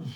Are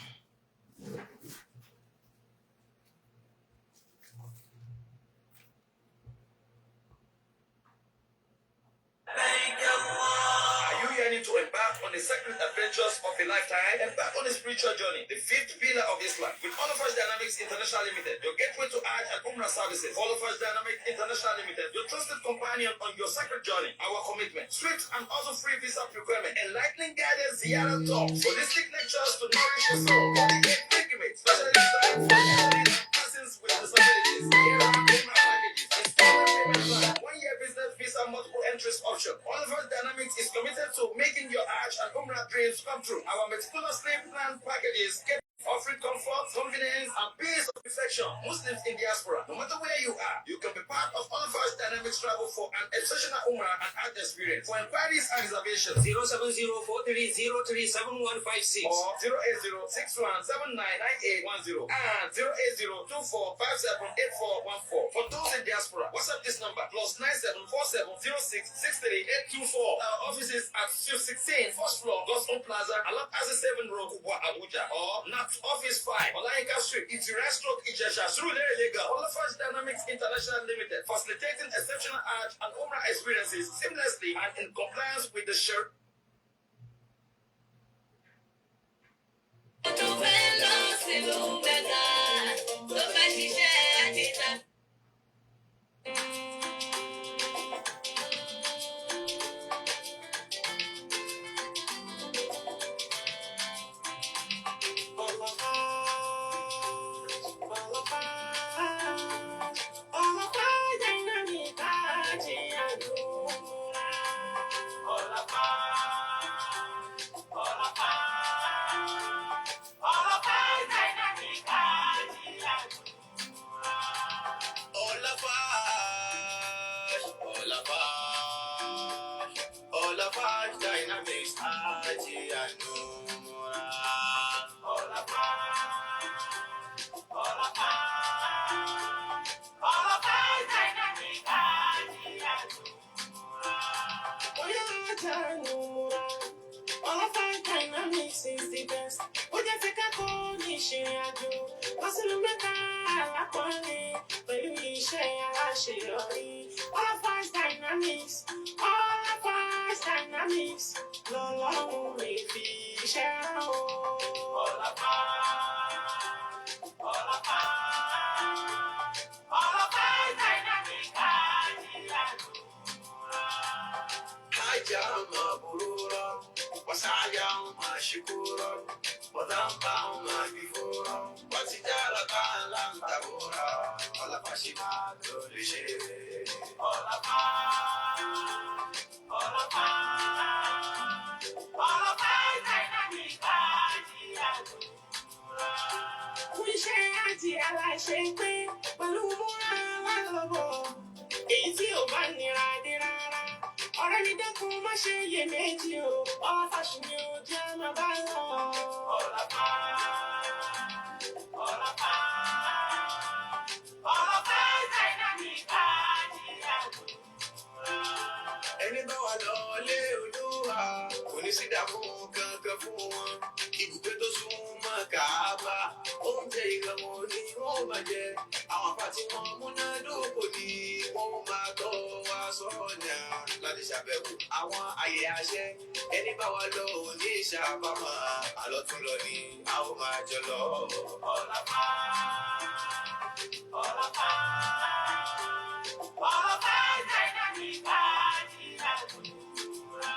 you yearning to embark on the sacred adventures of a lifetime? Embark on a spiritual journey, the fifth pillar of Islam. With All of Us Dynamics International Limited, your gateway to Hajj and Umrah services. All of Us Dynamics International Limited, your trusted companion on your sacred journey. Our commitment, swift and also free visa procurement, enlightening guidance, ziyarah talks, holistic lectures to nourish your soul, dedicated pilgrimage, specially designed for elderly and persons with disabilities, year-round Umrah packages, installment payment plan, 1 year business visa, multiple entries option. Oliver Dynamics is committed to making your Hajj and Umrah dreams come true. Our meticulously planned packages get offering comfort, convenience, and peace of reflection. Muslims in diaspora, no matter where you are, you can be part of Oliver's Dynamics travel for an exceptional Umrah and Hajj experience. For inquiries and reservations, 07043037156 or 08061799810 and 08024578414. For those in diaspora, WhatsApp this number +97470663824. Our offices at 216 first floor, God's Plaza, Along Access 7 Road, Kubwa, Abuja, or NAT Office 5, Olayinka Street, Itire Stroke, Ijesha, Surulere, Lagos. Olafaj Dynamics International Limited, facilitating exceptional Hajj and Umrah experiences seamlessly and in compliance with the Sharia. Tó fẹ́ lọ sílùú Mẹ́kà, tó fẹ́ ṣiṣẹ́ àtìta. Olafaj, Dynamics, Aji Anumura. Olafaj, Olafaj, Olafaj Dynamics, Aji Anumura. Oya Olafaj Dynamics is the best. Ó jẹ́ fi kákó ní ìṣìnrìn àjò. Lọ sínú Mẹ́ta alápọ̀nlé pẹ̀lú iṣẹ́ aláṣeyọrí. Olafaj Dynamics, Olafaj Dynamics lọ́lọ́run lè fi iṣẹ́ rán o. Olafaj, Olafaj, Olafaj Dynamics, Aji Anumura. حاجة مبرورة وسعيا مشكورا وذنبا مغفورا وتجارة لن تبورا ولا فاشلة لشيء. Olafaj, Olafaj, Olafaj Dynamics, Aji Anumura. Fún iṣẹ́ àti aláṣẹ pé pẹ̀lú múra lálọ́bọ̀. Èyí tí ò bá nira dé rárá. Ọ̀rẹ́ mi dẹ́kun má ṣe iyèméjì o. Olafaj ni ó jẹ́ máa bá lọ. Olafaj, Olafaj, Olafaj Dynamics, Aji Anumura. Ẹni bá wà lọ lé Olúwa kò ní sí ìdààmú kankan fún wọn, ibùgbé tó súnmọ́ Kàábà, oúnjẹ ìrànwọ́ ni wọ́n máa jẹ, àwọn àpá tí wọ́n múnádóko ni wọ́n máa tọ́ wa sọ́nà láti ṣàbẹ̀wò àwọn àyè àṣẹ. Ẹni bá wà lọ ò ní ìṣàbámọ̀, àlọ́tún lọ ni a ó máa jọ lọ. Olafaj, Olafaj, Olafaj Dynamics, Aji Anumura.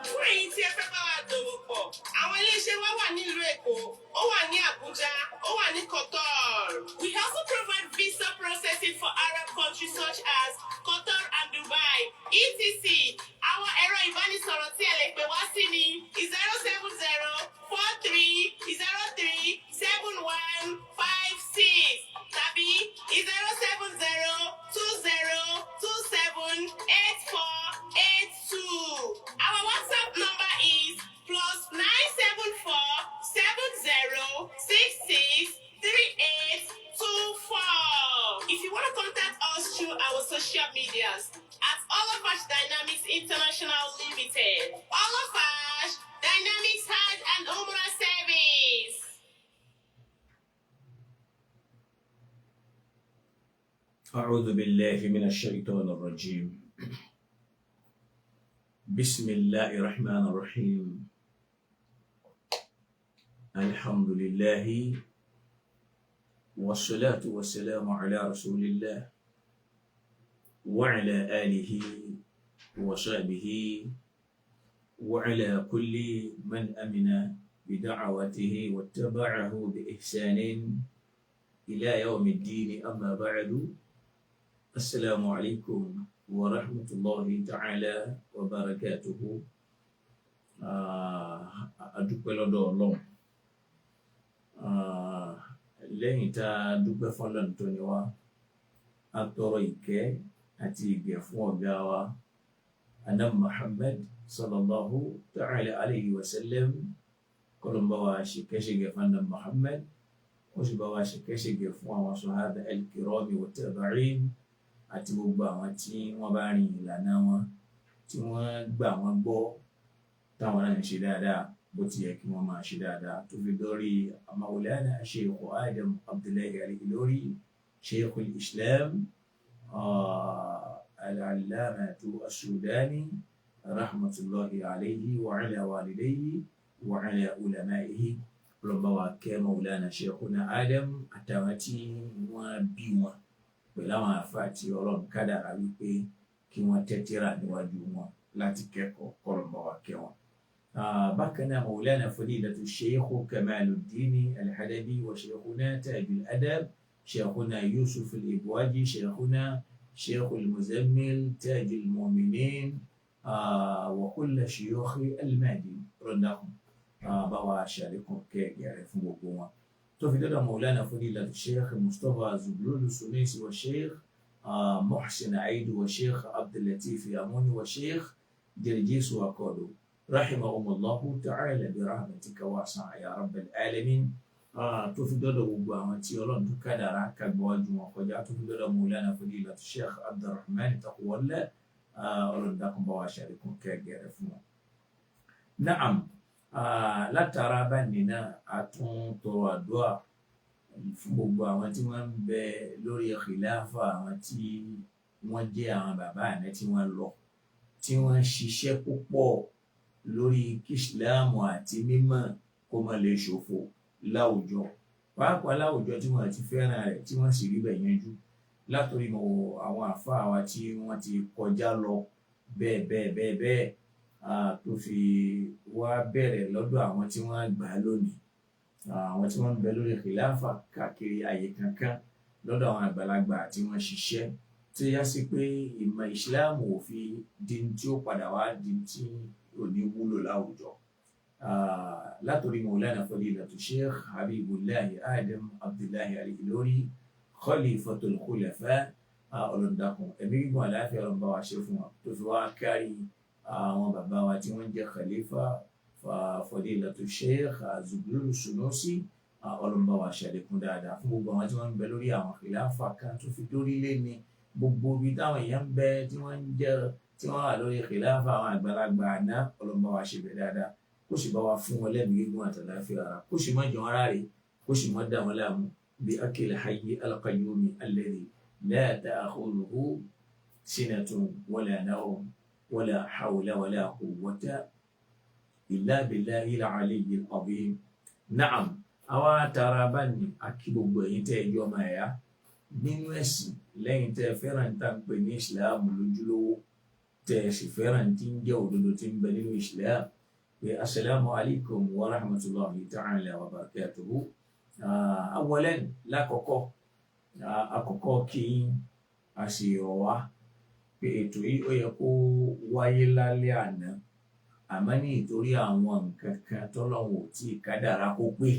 Fún èyí tí ẹ fẹ́ bá wa dòwò pọ̀, àwọn iléeṣẹ́ wa wà nílùú Èkó, ó wà ní Àbújá, ó wà ní Qatar. We also provide visa processing for Arab countries such as Qatar and Dubai, etc. Àwọn ẹ̀rọ ìbánisọ̀rọ̀ tí ẹ lè pè wá sí ní 07043037156 tàbí 07020278482. Our WhatsApp number is +974 70 أعوذ بالله من الشيطان الرجيم. بسم الله الرحمن الرحيم. الحمد لله والصلاة والسلام على رسول الله وعلى آله وصحبه وعلى كل من أمن بدعوته واتبعه بإحسان إلى يوم الدين. أما بعد، السلام عليكم ورحمة الله تعالى وبركاته. A dúpẹ́ lọ́dọ̀ Ọlọ́run. Lẹ́yìn tá a dúpẹ́ fọ́lọ́run tó ní wá, a tọrọ ìkẹ́ àti ìgẹ̀ fún ọ̀gá wa Anam Muhammad sallallahu ta'ala alayhi wa sallam. Kọlọmbà wa ṣìkẹ́ṣìgẹ̀ fún Anam Muhammad, ó sì bá wa ṣìkẹ́ṣìgẹ̀ fún àwọn sahaba al-kirami wa tabi'in àti gbogbo àwọn tí wọ́n bá rin ìlànà wọn, tí wọ́n gbà wọ́n gbọ́, táwọn náà ń ṣe dáadáa bó ti yẹ kí wọ́n máa ṣe dáadáa, tó fi dórí Maulana Sheikh Adam Abdullahi Al-Ilori, Sheikh al-Islam al-Allamatu as-Sudani rahmatullahi alayhi wa ala walidayhi wa ala ulamaihi. Ọlọ́ba wa kẹ́ Maulana Sheikhuna Adam àtàwọn tí wọ́n bí wọn pẹ̀lú àwọn àfáà tí Ọlọ́run kádàrá wípé kí wọ́n tẹ́tíra níwájú wọn láti kẹ́kọ̀ọ́, kọ́lọ́mbà wa kẹ́ wọn. Bákan náà Maulana Fadilatu Sheikh Kamaluddin Al-Halabi wa Sheikhuna Tajul Adab, Sheikhuna Yusuf Al-Ibwaji, Sheikhuna Sheikh Al-Muzammil Tajul Mu'minin wa kull shuyukh al-Mahdi. Rọ̀dàkùn báwa ṣàlékún kẹ́ẹ̀gẹ́ rẹ̀ fún gbogbo wọn. tó fi dọ́dọ̀ Maulana Fadilatu Sheikh Mustapha Zublulu Sunusi wa Sheikh Muhsin Aidu wa Sheikh Abdullatif Yamuni wa Sheikh Jirjis Wakodo rahimahumullahu ta'ala bi rahmatika wasi'a ya rabbal alamin. Tó fi dọ́dọ̀ gbogbo àwọn tí Ọlọ́run tó kádàrá kagbọ́wájú wọn kọjá, tó fi dọ́dọ̀ Maulana Fadilatu Sheikh Abdulrahman Taqwalla, Ọlọ́run dákun bá wa ṣàlékún kẹ́ẹ̀gẹ́ rẹ̀ fún wọn. Na'am, látara báyìí náà a tún tọrọ àdúrà fún gbogbo àwọn tí wọ́n ń bẹ lórí khilafa, àwọn tí wọ́n jẹ́ àwọn bàbá àná tí wọ́n lọ, tí wọ́n ṣiṣẹ́ púpọ̀ lórí kí Ìsìláàmù àti mímọ̀ kó má lè ṣòfò láwùjọ, pàápàá láwùjọ tí wọ́n ti fẹ́ràn rẹ̀ tí wọ́n sì rí bẹ̀ yanjú, látòrí mọ àwọn àfáà wa tí wọ́n ti kọjá lọ bẹ́ẹ̀ bẹ́ẹ̀ bẹ́ẹ̀ bẹ́ẹ̀, tó fi wá bẹ̀rẹ̀ lọ́dọ̀ àwọn tí wọ́n gbà lónìí, àwọn tí wọ́n ń bẹ lórí khilafa káàkiri àyè kankan, lọ́dọ̀ àwọn àgbàlagbà tí wọ́n ṣiṣẹ́ tí yá sí pé ìmọ̀ ìsìláàmù ò fi di tí ó padà wá di tí ò ní wúlò láwùjọ. Látòrí Maulana Fadilatu Sheikh Habibullahi Adam Abdullahi Al-Ilori Khalifatul Khulafa, ọlọ́dàkùn ẹ̀mí gígùn àlàáfíà ọlọ́mọba wa ṣe fún wa, tó fi wá kárí àwọn bàbá wa tí wọ́n jẹ́ khalifa Fadilatu Sheikh Zublulu Sunusi, ọlọ́mọba wa ṣàlékún dáadáa fún gbogbo àwọn tí wọ́n ń bẹ lórí àwọn khilafa kan tó fi dórí lé ní gbogbo ibi táwọn èèyàn ń bẹ tí wọ́n ń jẹ́ tí wọ́n wà lórí khilafa àwọn àgbàlagbà àná, ọlọ́mọba wa ṣe bẹ̀ dáadáa, kó sì bá wa fún wọn lẹ́mìí gígùn àtàláfíà ara, kó sì má jọ wọn ráre, kó sì má dá wọn láàmú bí akil hayyi al-qayyumi alladhi la ta'khudhuhu sinatun wala nawm wala hawla wala quwwata illa billahi al-aliyyil azim. Na'am, àwa tara bá ní akí gbogbo ẹ̀yin tẹ́ ẹ jọ ọmọ ẹ̀yà nínú ẹ̀sìn, lẹ́yìn tẹ́ ẹ fẹ́ràn tá ń pè ní ìsìláàmù lójúlówó, tẹ́ ẹ sì fẹ́ràn tí ń jẹ́ òdodo tí ń bẹ nínú ìsìláàmù, pé asalaamu alaykum wa rahmatulahi ta'ala wa barakatuhu. Awalan, lákọ̀ọ́kọ́ àkọ́kọ́ kí a sì rọ̀ wá pé ètò yìí ó yẹ kó wáyé lálẹ́ àná, àmọ́ ní ìtorí àwọn nǹkan kan tọ́lọ́hun ò tí ì kádàrá kó pé,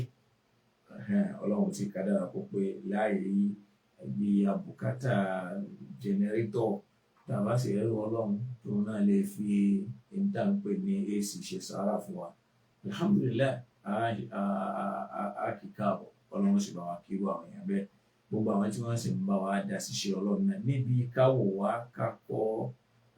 Ọlọ́hun ò tí ì kádàrá kó pé láàyè yìí, bí abùkátà jẹnẹrétọ̀ tàbá sì rẹ́rù Ọlọ́run tó náà lè fi ìta ń pè ní AC ṣe sàárà fún wa. Alhamdulillah, a kì káàbọ̀, Ọlọ́run sì bá wa kírú àwọn èèyàn bẹ́ẹ̀, gbogbo àwọn tí wọ́n sì ń bá wa dá ṣíṣe Ọlọ́run náà níbi káwò wá kakọ́,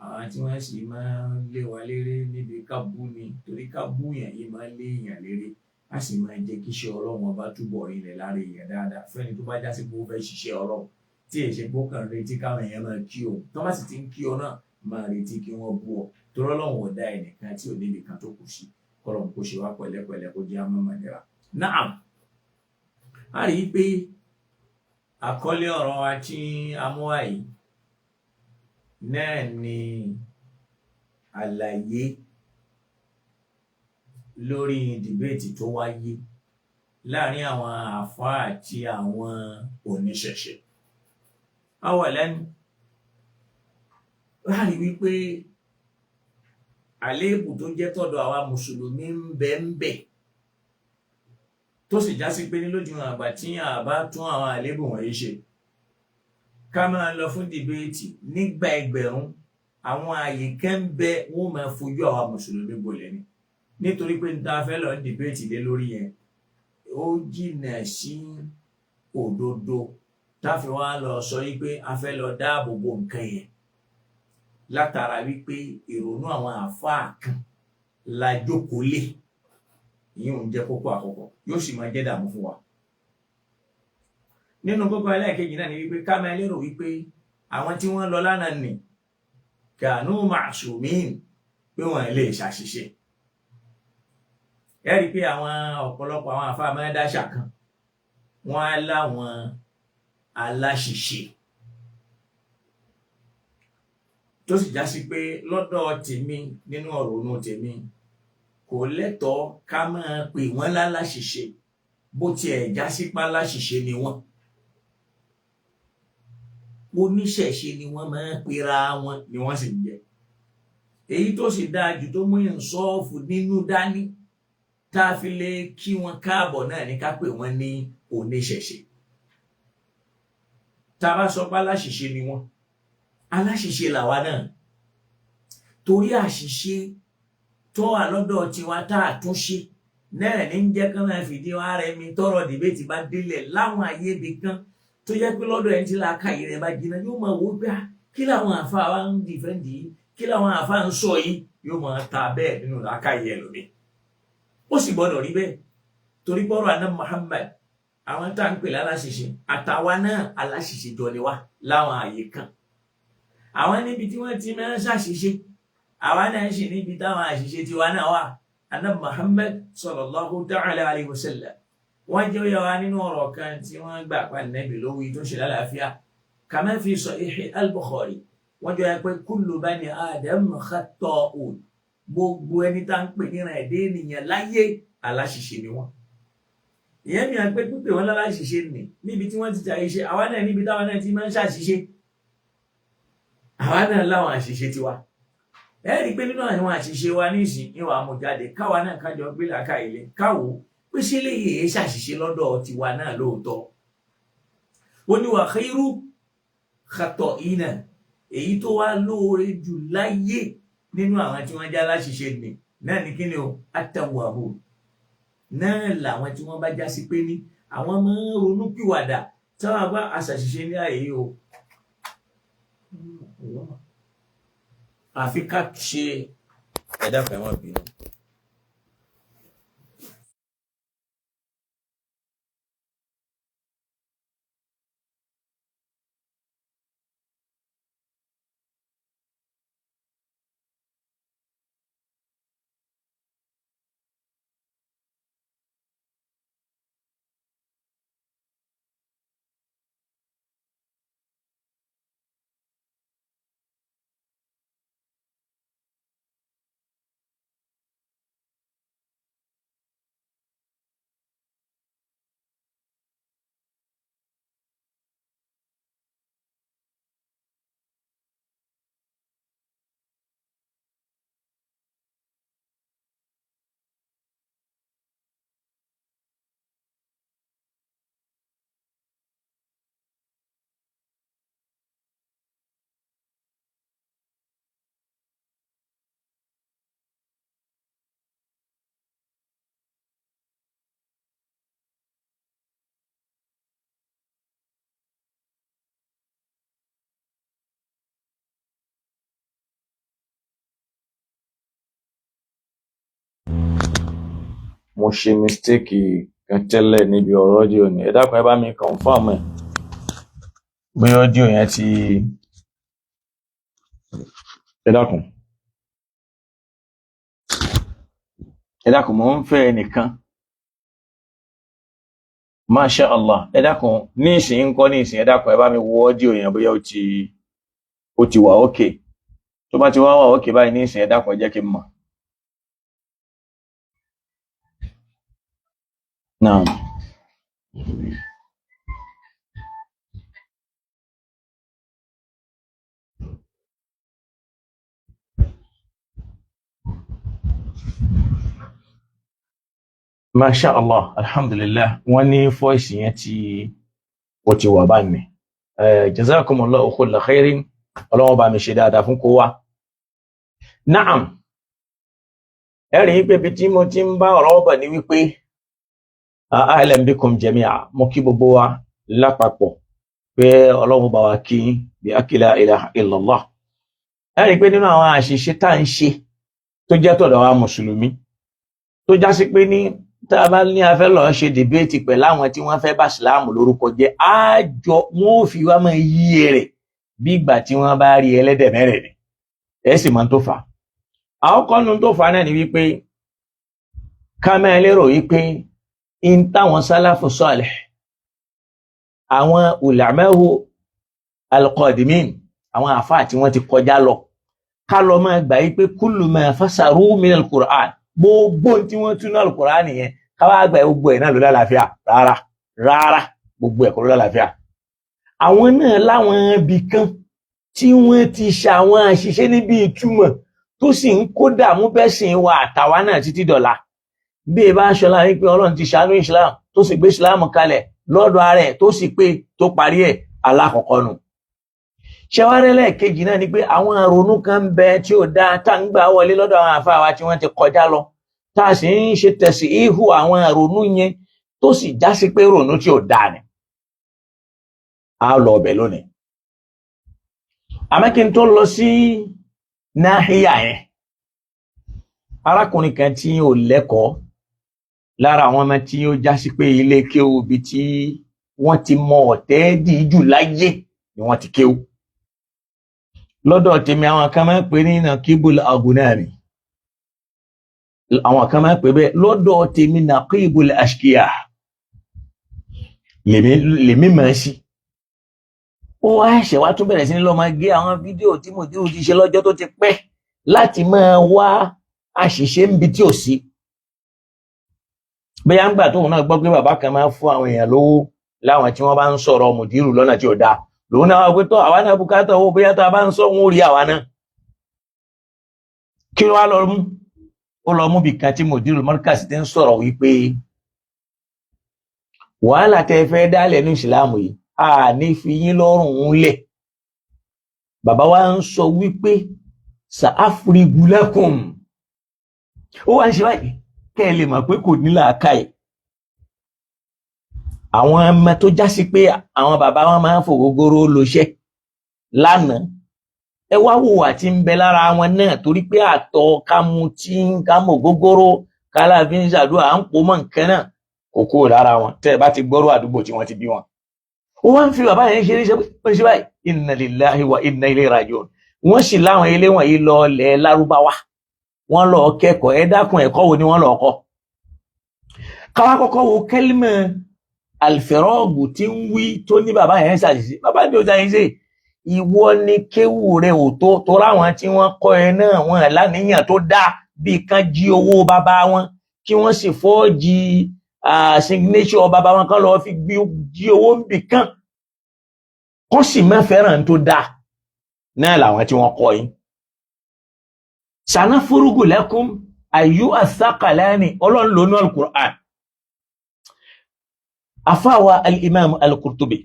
àwọn tí wọ́n sì máa ń lé wa léré níbi ká bú ni, torí ká bú yàn yìí máa ń lé èèyàn léré, a sì máa jẹ́ kí iṣẹ́ Ọlọ́run ọba túbọ̀ rinlẹ̀ lára èèyàn dáadáa fẹ́ni tó bá já sí pé ó fẹ́ ṣiṣẹ́ Ọlọ́run. Tí èsè pé ó kàn retí káwọn èèyàn máa kí òun, tó bá sì ti ń kí ọ náà, máa retí kí wọ́n bú ọ, torí Ọlọ́run ò dá ẹnìkan tí ò níbi kan tó kù sí. Kọ́lọ́run kó ṣe wá pẹ̀lẹ́pẹ̀lẹ́, kó jẹ́ àmọ́ mọ̀nira. Naam, a rí i pé àkọlé ọ̀rọ̀ wa tí a mú wá yìí náà ni àlàyé lórí dìbéètì tó wáyé láàrin àwọn àfáà àti àwọn oníṣẹ̀ṣe. Awalan, a rí wípé àléébù tó jẹ́ tọ̀dọ̀ àwa mùsùlùmí ń bẹ ń bẹ, tó sì já sí pé ní lójúmọ́ àgbà tí a bá tún àwọn àléébù wọ̀nyí ṣe, ká máa lọ fún dìbéètì nígbà ẹgbẹ̀rún, àwọn àyè kan ń bẹ wọ́n máa fojú àwa mùsùlùmí gbolẹ̀ ni, nítorí pé n ta fẹ́ lọ dìbéètì lé lórí yẹn ó jìnà sí òdodo, táfi wá lọ sọ wípé a fẹ́ lọ dáàbò bo nǹkan yẹn látara wípé ìrònú àwọn àáfàá kan la jókòó lé. Ìyẹn ò ń jẹ́ kókó àkọ́kọ́, yóò sì máa jẹ́ dààmú fún wa. Nínú kókó ẹlẹ́ẹ̀kejì náà ni wípé ká máa lérò wípé àwọn tí wọ́n lọ lánàá nì kànú màṣùmíìn, pé wọ́n lè ṣàṣìṣe. Ẹ rí i pé àwọn ọ̀pọ̀lọpọ̀ àwọn àfáà máa ń dáṣà kan, wọ́n á láwọn aláṣìṣe, tó sì já sí pé lọ́dọ̀ tèmi, nínú ọ̀rọ̀ ònú tèmi, kò lẹ́tọ̀ọ́ ká máa pè wọ́n láláṣìṣe, bó tiẹ̀ já sí pá láṣìṣe ni wọ́n. Oníṣẹ̀ṣe ni wọ́n máa ń pera wọn, ni wọ́n sì ń jẹ́. Èyí tó sì dáa jù tó mú ìsọ́ọ̀fù nínú dání tá a fi lè kí wọn káàbọ̀ náà ní ká pè wọ́n ní oníṣẹ̀ṣe. Tá a bá sọ pé aláṣìṣe ni wọ́n, aláṣìṣe làwa náà, torí àṣìṣe tó wà lọ́dọ̀ tiwa tá a tún ṣe náà ní ń jẹ́ kán máa fìdí wa rẹ̀ mi tọrọ dìbẹ́tì bá délẹ̀ láwọn àyè ibì kan tó jẹ́ pé lọ́dọ̀ ẹni tí làákàyè rẹ̀ bá jiná yóò máa wò ó pé kí làwọn àáfàá wa ń dìfẹ́ǹdì yìí, kí làwọn àáfàá ń sọ yìí, yóò máa ta bẹ́ẹ̀ nínú làákàyè ẹlòmíì. Ó sì gbọ́dọ̀ rí bẹ́ẹ̀, torí bọ́rọ̀ àná Muhammad, àwọn tá à ń pè láláṣìṣe àtàwa náà aláṣìṣe jọ ni wá láwọn àyè kan. Àwọn níbi tí wọ́n ti máa ń ṣàṣìṣe, àwa náà sì níbi táwọn àṣìṣe tiwa náà wà. Àná Muhammad sallallahu ta'ala alayhi wa sallam, wọ́n jẹ́ ó yà wá nínú ọ̀rọ̀ kan tí wọ́n gbà pa Nábì lówí tó ṣe lálàáfíà, kama fi Sahih al-Bukhari, wọ́n jọ yà pé kullu bani Adam khata'un, gbogbo ẹni tá ń pè níran ẹ̀dẹ́ ènìyàn láyé aláṣìṣe ni wọ́n. Ìyẹn mi à ń pé pípé wọn láláṣìṣe nì níbi tí wọ́n ti ṣàṣìṣe, àwa náà níbi táwa náà ti máa ń ṣàṣìṣe, àwa náà láwọn àṣìṣe tiwa. Ẹ rí i pé nínú àwọn àṣìṣe wa nísìn ìwà àmújáde káwa náà kájọ gbé làákà ilé káwo pé ṣé lè yèé ṣàṣìṣe lọ́dọ̀ tiwa náà lóòótọ́. Ó ní wa khairu khata'ina, èyí tó wá lóore jù láyé nínú àwọn tí wọ́n já láṣìṣe nì náà ní kíni o, at-tawwabun, náà làwọn tí wọ́n bá já sí pé ní àwọn máa ń ronú pìwàdà táwọn bá aṣàṣìṣe ní ààyè o. Àfi ká ṣe ẹ̀dá fẹ́ wọn bínú. Mo ṣe mistake kan tẹ́lẹ̀ níbi ọ̀rọ̀ audio ni, ẹ dákun ẹ bá mi confirm ẹ̀. Bóyá audio yẹn ti, ẹ dákun, ẹ dákun, mò ń fẹ́ ẹnìkan. Masha Allah. Ẹ dákun, ní ìsìn ń kọ́, ní ìsìn, ẹ dákun, ẹ bá mi wo audio yẹn bóyá ó ti wà ókè. Tó bá ti wá wà ókè báyìí ní ìsìn, ẹ dákun, ẹ jẹ́ kí n mọ̀. Naam. Masha Allah, alhamdulillah. Wọ́n ní voice yẹn tí ó ti wà báyìí. Jazakumullahu kulla khairin. Ọlọ́run bá mi ṣe dáadáa fún kó wá. Naam. Ẹ rí i pé ibi tí mo ti ń bá ọ̀rọ̀ bọ̀ ni wípé ahlan bikum jami'a, mo kí gbogbo wa lápapọ̀ pé Ọlọ́run bá wa kí bí la ilaha illallah. Ẹ rí i pé nínú àwọn àṣìṣe tá à ń ṣe tó jẹ́ tọ̀dọ̀ wa mùsùlùmí, tó já sí pé ní tá a bá ní a fẹ́ lọ́ọ́ ṣe debate pẹ̀lú àwọn tí wọ́n fẹ́ bá ìsìláàmù lórúkọ jẹ́, àjọ wọn ò fi wá máa yí ẹrẹ̀ bí ìgbà tí wọ́n bá rí ẹlẹ́dẹ̀ mẹ́rẹ̀ ni. Ẹ sì máa ń tó fà á. Àkọ́kọ́ nu tó fà á náà ni wípé ká máa lérò wípé in táwọn sálàfù sọ́ọ̀lẹ̀, àwọn ulamahu alqadimin, àwọn àfáà tí wọ́n ti kọjá lọ, ká lọ máa gbà wípé kullu ma fasaru min al-Qur'an, gbogbo tí wọ́n tún náà al-Qur'an nìyẹn, ká wá gbà gbogbo ẹ̀ náà ló lálàáfíà. Rárá rárá, gbogbo ẹ̀ kọ́ ló lálàáfíà. Àwọn náà láwọn ibì kan tí wọ́n ti ṣàwọn àṣìṣe níbi ìtumọ̀ tó sì ń kó dààmú bẹ́sìn wa àtàwa náà títí dọ̀la. Bí ẹ bá ṣọlá wípé Ọlọ́run ti ṣàánú Islam, tó sì gbé Islam kalẹ̀ lọ́dọ̀ ara ẹ̀, tó sì pé tó parí ẹ̀, alákọ̀ọ́kọ́ nù. Ṣẹwárẹ́lẹ̀ kejì náà ni pé àwọn àrònú kan ń bẹ tí ò dáa tá ń gbà wọlé lọ́dọ̀ àwọn àfáà wa tí wọ́n ti kọjá lọ, tá a sì ń ṣe tẹ̀sí ihu àwọn àrònú yẹn, tó sì já sí pé rònú tí ò dáa ni. A lọ ọbẹ̀ lónìí. Àmọ́ kí n tó lọ sí náhíyà yẹn, arákùnrin kan tí ò lẹ́kọ̀ọ́ lára àwọn ọmọ tí ó já sí pé ilé kéwú ibi tí wọ́n ti mọ ọ̀tẹ́ dìíjù láyé ni wọ́n ti kéwú. Lọ́dọ̀ tèmi, àwọn kan máa ń pè ní nàkíbul agunami, àwọn kan máa ń pè bẹ́ẹ̀. Lọ́dọ̀ tèmi, nàkíbul ashkiya lèmi máa sí. Ó wá ẹ̀ṣẹ̀ wá tún bẹ̀rẹ̀ sí ní lọ́ọ́ máa gé àwọn fídíò tí mo ti ṣe lọ́jọ́ tó ti pẹ́ láti máa wá àṣìṣe níbi tí ò sí. Bóyá ń gbà tóun náà gbọ́ pé bàbá kan máa ń fún àwọn èèyàn lówó láwọn tí wọ́n bá ń sọ̀rọ̀ mùdírù lọ́nà tí ò dáa, lòun náà wá pé tọ́ àwa náà bùkátà owó, bóyá tá a bá ń sọ òun ò rí àwa náà. Kí ló wá lọ mú? Ó lọ mú bìkan tí mùdírù mọ́ríkàsì ti ń sọ̀rọ̀ wípé wàhálà tẹ́ fẹ́ dálẹ̀ ní ìsìláàmù yìí, a ní fi yín lọ́rùn ń lẹ̀. Bàbá wa ń sọ wípé sàáfúrigù lakum. Ó wá ń ṣe báyìí kẹ́ ẹ lè mọ̀ pé kò ní làákàyè. Àwọn ọmọ tó já sí pé àwọn bàbá wọn máa ń fògógóró lóṣẹ́ lánàá, ẹ wá wò wà tí ń bẹ lára wọn náà, torí pé àtọ̀ kámú tí ń kámú ògógóró kálá fi ń ṣàdúrà à ń pò mọ́ nǹkan náà kò kúrò lára wọn. Tẹ́ ẹ bá ti gbọ́rọ̀ àdúgbò tí wọ́n ti bí wọn. Ó wá ń fi bàbá yẹn ṣeré ṣe báyìí, inna lillahi wa inna ilayhi raji'un. Wọ́n sì láwọn ilé wọ̀nyí lọ lẹ̀ lárúbáwá, wọ́n lọ kẹ́kọ̀ọ́. Ẹ dákun, ẹ̀kọ́ wo ni wọ́n lọ kọ́? Káwá kọ́kọ́ wo kẹ́límà àlfẹ́rọ́ọ̀gù tí ń wí tó ní bàbá yẹn ṣàṣìṣe. Bàbá ní o ṣàṣìṣe, ìwọ ni kéwù rẹ ò tó, torí àwọn tí wọ́n kọ́ ẹ náà wọn láníyàn tó dáa, bíi kán jí owó bàbá wọn kí wọ́n sì fọ́ọ̀jì signature bàbá wọn, kán lọ́ọ́ fi jí owó ń bì kán kó sì má fẹ́ràn tó dáa náà làwọn tí wọ́n kọ́ yín. Sanafurugu lakum ayu asaqalani, Ọlọ́run lónú al-Qur'an. Afáwa al-Imam al-Qurtubi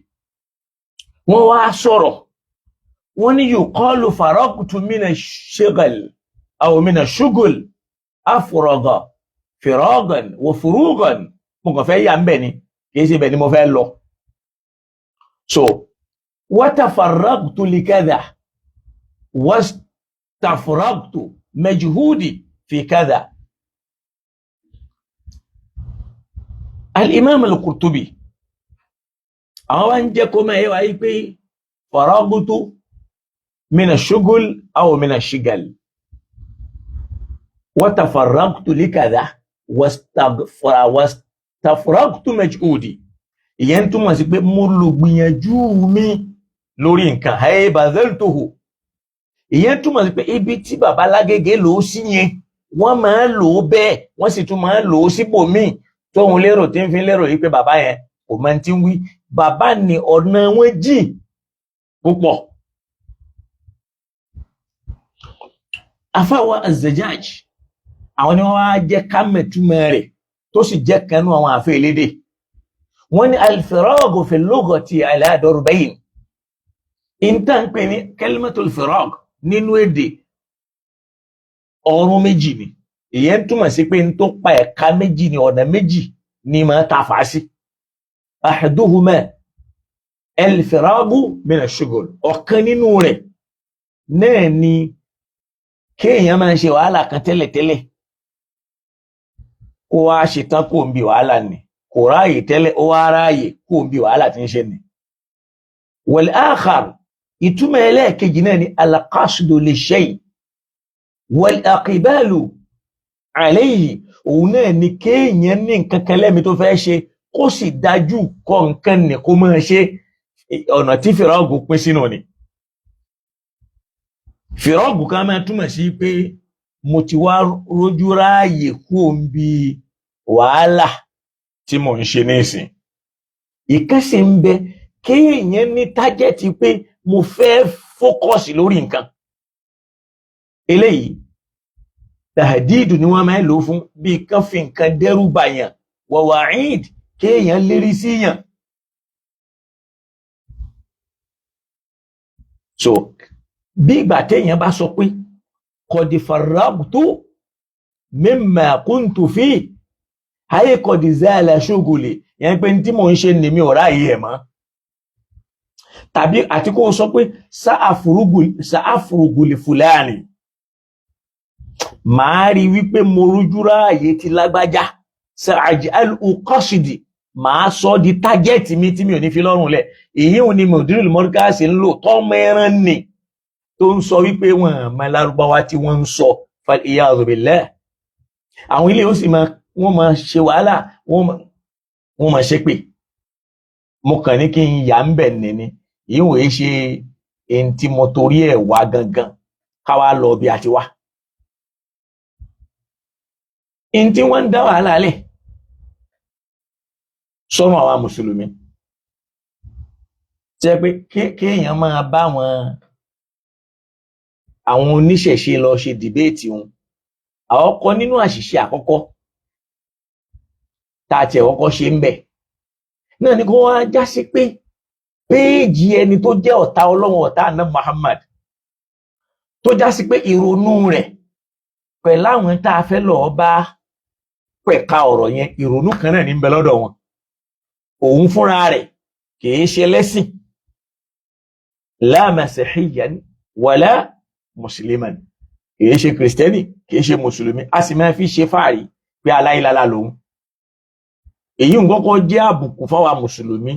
wọ́n wá sọ̀rọ̀, wọ́n ní yuqalu faragtu mina shighal aw mina shugul afraga firagan wa furugan. Mo kàn fẹ́ yà ń bẹ̀ ni, kìí ṣe bẹ̀ ni mo fẹ́ lọ. So watafaragtu likadha wastafragtu majhudi fi kadha. Al-Imam al-Qurtubi àwọn wá ń jẹ́ kó máa yé wa yí pé Faragutu mina shugul aw mina shigal wa tafarragtu likadha wastafragtu majhudi. Ìyẹn túmọ̀ sí pé mo lò gbìyànjú mi lórí nǹkan, hey bazaltuhu. Ìyẹn túmọ̀ sí pé ibi tí bàbá Lágége lò ó sí yẹn, wọ́n máa ń lò ó bẹ́ẹ̀, wọ́n sì tún máa ń lò ó síbòmíì tóun lérò tí ń fi lérò yìí pé bàbá yẹn kò máa ti ń wí. Bàbá ní ọ̀nà wọn jìn púpọ̀. Afáwa Az-Zajjaj, àwọn ni wọ́n wá jẹ́ ká mẹ̀túmọ̀ rẹ̀, tó sì jẹ́ kanú àwọn àfẹ́ elédè. Wọ́n ní al-firagu fi lughati ala darbayn. Ìta ń pè ní kalimatul firag nínú èdè ọ̀run méjì ni. Ìyẹn túmọ̀ sí pé n tó pa ẹ̀ka méjì ni, ọ̀nà méjì ni máa ta fà á sí. Ahaduhuma al-firagu min ash-shughul. Ọ̀kan nínú rẹ̀ náà ni kéèyàn máa ń ṣe wàhálà kan tẹ́lẹ̀tẹ́lẹ̀, kó wá ṣetán kó ń bi wàhálà ni, kò ráàyè tẹ́lẹ̀, ó wá ráàyè kó ń bi wàhálà tí ń ṣe ni. Wal akhar, ìtumọ̀ ẹlẹ́ẹ̀kejì náà ni al-qasdu li-shay wal aqbalu alayhi. Òun náà ni kéèyàn ní nǹkan kan lẹ́mi tó fẹ́ ṣe, kó sì dájú kọ nǹkan ní kó máa ṣe. Ọ̀nà tí fìrọ́ọ̀gù pín sínú ni. Fìrọ́ọ̀gù kan máa túmọ̀ sí pé mo ti wá rójú ráàyè kú òun bí wàhálà tí mò ń ṣe nísìn. Ìkẹ́sì ń bẹ kéèyàn ní tájẹ́tì pé mo fẹ́ fókọ̀sì lórí nǹkan. Eléyìí tàdídù ni wọ́n máa ń lò fún, bí kán fi nǹkan dẹ́rù bàyàn, wàwàáìd kéèyàn lérí síyàn. So bí ìgbà téèyàn bá sọ pé kọ̀dì faragtu mimma kuntu fi ayé kọ̀dì zala shughuli, yẹn pé tí mò ń ṣe nìmi ò ráàyè ẹ̀ mọ́. Tàbí àti kó o sọ pé sa'afrugu li fulani, màá rí wípé mo rújú ráàyè ti lágbájá, sa'aj'alu qasdi, màá sọ di tájẹ́ẹ̀tì mi tí mi ò ní fi lọ́rùn lẹ̀. Èyí ò ní Mudirul Markaz ń lò tọ́mọ ẹran nì tó ń sọ wípé wọn àmọ́ lárúbáwá tí wọ́n ń sọ, fal iyadhu billah. Àwọn ilé ó sì máa wọ́n máa ṣe wàhálà, wọ́n máa ṣe pé mo kàn ní kí n yà ń bẹ̀ nìní. Èyí ò ṣe èyí tí mo torí ẹ̀ wá gangan, káwá lọ bí a ti wá. Èyí tí wọ́n ń dá wàhálà lẹ̀ sọ́run àwa mùsùlùmí, jẹ́ pé kéèyàn máa bá àwọn oníṣẹ̀ṣe lọ ṣe dìbéètì wọn. Àkọ́kọ́ nínú àṣìṣe àkọ́kọ́ tá a tiẹ̀ kọ́kọ́ ṣe ń bẹ̀ náà ni kó wá já sí pé péèjì ẹni tó jẹ́ ọ̀tá Ọlọ́run, ọ̀tá àná Muhammad, tó já sí pé ìrònú rẹ̀ pẹ̀lú àwọn tá a fẹ́ lọ́ọ́ bá pẹ̀ka ọ̀rọ̀ yẹn, ìrònú kan náà ní ń bẹ lọ́dọ̀ wọn. Òun fúnra rẹ̀ kìí ṣe lẹ́sìn, la masihiyyan wala musliman, kìí ṣe kìrìsìtẹ́nì, kìí ṣe mùsùlùmí, a sì máa fi ṣe fáàrí pé aláìlára lòun. Èyí ń kọ́kọ́ jẹ́ àbùkù fáwa mùsùlùmí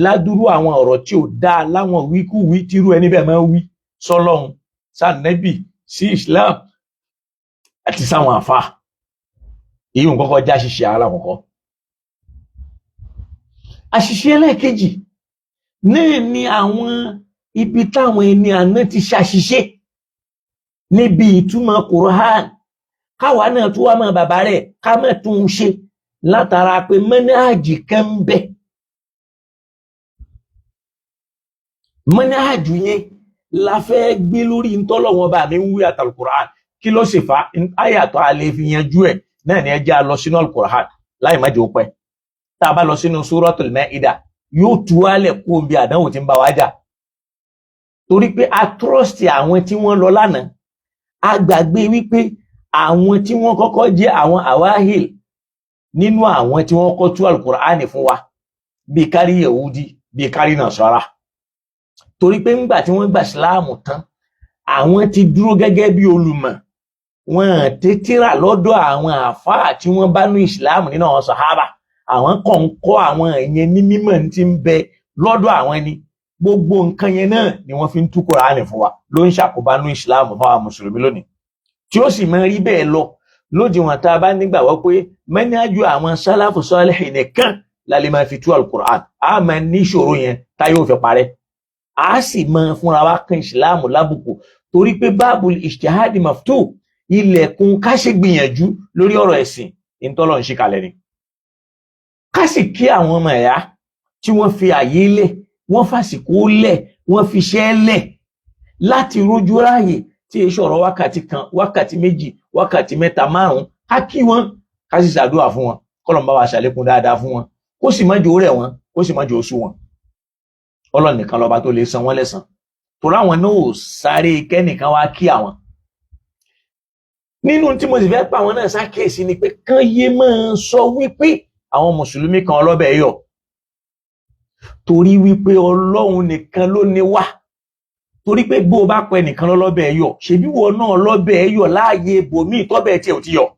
ládùúrú àwọn ọ̀rọ̀ tí ò dáa, láwọn wíkúwí tírú ẹni bẹ́ẹ̀ máa ń wí sọ́lọ́hun, sànẹ́bì, sí Islam àti sáwọn àfa. Èyí ń kọ́kọ́ já ṣiṣẹ́ alákọ̀ọ́kọ́. Àṣìṣe ẹlẹ́ẹ̀kejì náà ni àwọn ibi táwọn ẹni àná ti ṣàṣìṣe níbi ìtumọ̀ Qur'an, káwa náà tún wá mọ́ bàbá rẹ̀ ká má tún un ṣe látara pé mọ́nájì kan ń bẹ. Mọ́nájì yẹn la fẹ́ gbé lórí ntọ́lọ́wọ́n bá mi ń wí àtàlùkùrán. Kí ló sì fa àyàtọ̀ alẹ́ fi yanjú ẹ̀ náà ni ẹ jẹ́ a lọ sínú Al-Qur'an láì má jẹ́ ó pẹ́. Tá a bá lọ sínú Suratul Maida yóò tú wálẹ̀ kó bí àdánwò tí ń bá wa jà, torí pé a trust àwọn tí wọ́n lọ lánàá, a gbàgbé wípé àwọn tí wọ́n kọ́kọ́ jẹ́ àwọn awahil nínú àwọn tí wọ́n kọ́ tú Al-Qur'ani fún wa, bíi kárí Yehudi, bíi kárí Nasara, torí pé ńgbà tí wọ́n gbà síláàmù tán àwọn ti dúró gẹ́gẹ́ bí olùmọ̀, wọn tètè rà lọ́dọ̀ àwọn àfáà tí wọ́n bá ní ìsìláàmù nínú àwọn sàhábà. Àwọn kan ń kọ́ àwọn ìyẹn ní mímọ̀ tí ń bẹ lọ́dọ̀ àwọn ẹni Gbogbo nǹkan yẹn náà ni wọ́n fi ń tú Kùránì fún wa, ló ń ṣàkóbá ní ìsìláàmù fáwọn mùsùlùmí lónìí, tí ó sì máa rí bẹ́ẹ̀ lọ lódiwọ̀n tá a bá nígbàgbọ́ pé mẹ́nájú àwọn sálàfù sọ́ọ́lẹ̀ nìkan la lè máa fi tú alukur'an. A máa ní ìṣòro yẹn tá yóò fẹ́ parẹ́, a sì máa fúnra wa kan ìsìláàmù lábùkù, torí pé báàbù ìṣtìhádì maftu, ilẹ̀kùn ká ṣe gbìyànjú lórí ọ̀rọ̀ ẹ̀sìn ìtọ́lọ̀ ń ṣe kalẹ̀ ni. Ká sì kí àwọn ọmọ ẹ̀yà tí wọ́n fi àyè lẹ̀, wọ́n fàsìkò lẹ̀, wọ́n fi iṣẹ́ lẹ̀ láti rójú ráàyè tí èso ọ̀rọ̀ wákàtí kan, wákàtí méjì, wákàtí mẹ́ta, márùn-ún, ká kí wọn, ká sì ṣàdúrà fún wọn, kọ́lọ̀ ń bá wa ṣàlékún dáadáa fún wọn, kó sì má jò rẹ̀ wọn, kó sì má jò sú wọn. Ọlọ́run nìkan lọ́ba tó lè san wọ́n lẹ́san, torí àwọn náà ò sáré kẹ́nìkan wá kí àwọn. Nínú tí mo sì fẹ́ pa àwọn náà ṣàkíyèsí ni pé kán yé máa sọ wípé àwọn mùsùlùmí kan ọlọ́bẹ̀ yọ̀, torí wípé Ọlọ́run nìkan ló ní wá. Torí pé bó o bá pẹ nìkan lọ́lọ́bẹ̀ yọ̀, ṣebí wọn náà lọ́bẹ̀ yọ̀ láàyè ibòmíì tọ́bẹ̀ tiẹ̀ ò ti yọ̀.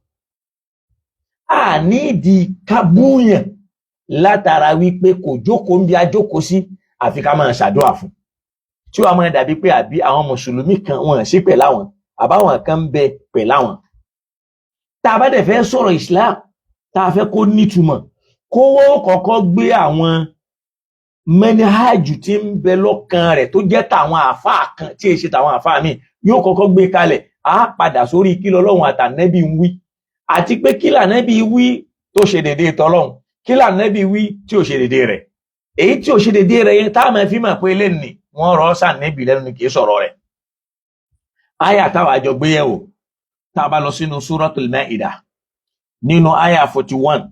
A ní ìdí kábúyàn látara wípé kò jókòó ń bí ajókòó sí, àfi ká máa ṣàdúrà fún, tí wàá máa dàbí pé àbí àwọn mùsùlùmí kan wọn sí pẹ̀lú àwọn, àbáwọn kan ń bẹ pẹ̀lú àwọn. Tá a bá dẹ̀ fẹ́ sọ̀rọ̀ Islam, tá a fẹ́ kó nítumọ̀, kówó kọ́kọ́ gbé àwọn mẹ́níhájù tí ń bẹ lọ́kàn rẹ̀ tó jẹ́ tàwọn àáfàá kan tí èṣe tàwọn àáfàá míì, yóò kọ́kọ́ gbé kalẹ̀. Á padà sórí kí lọ́lọ́run àtànẹ́bí ń wí, àti pé kí lànẹ́bí wí tó ṣe déédéé tọ́lọ́run, kí lànẹ́bí wí tí ò ṣe déédéé rẹ̀. Èyí tí ò ṣe déédéé rẹ̀ yẹn tá a máa fi mọ̀ pé lẹ́nìí wọ́n rọ́ sànẹ́bí lẹ́nu ni kì í sọ̀rọ̀ rẹ̀. Àyà táwa àjọ gbé yẹ̀wò, tá a bá lọ sínú Suratul Ma'idah nínú àyà 41,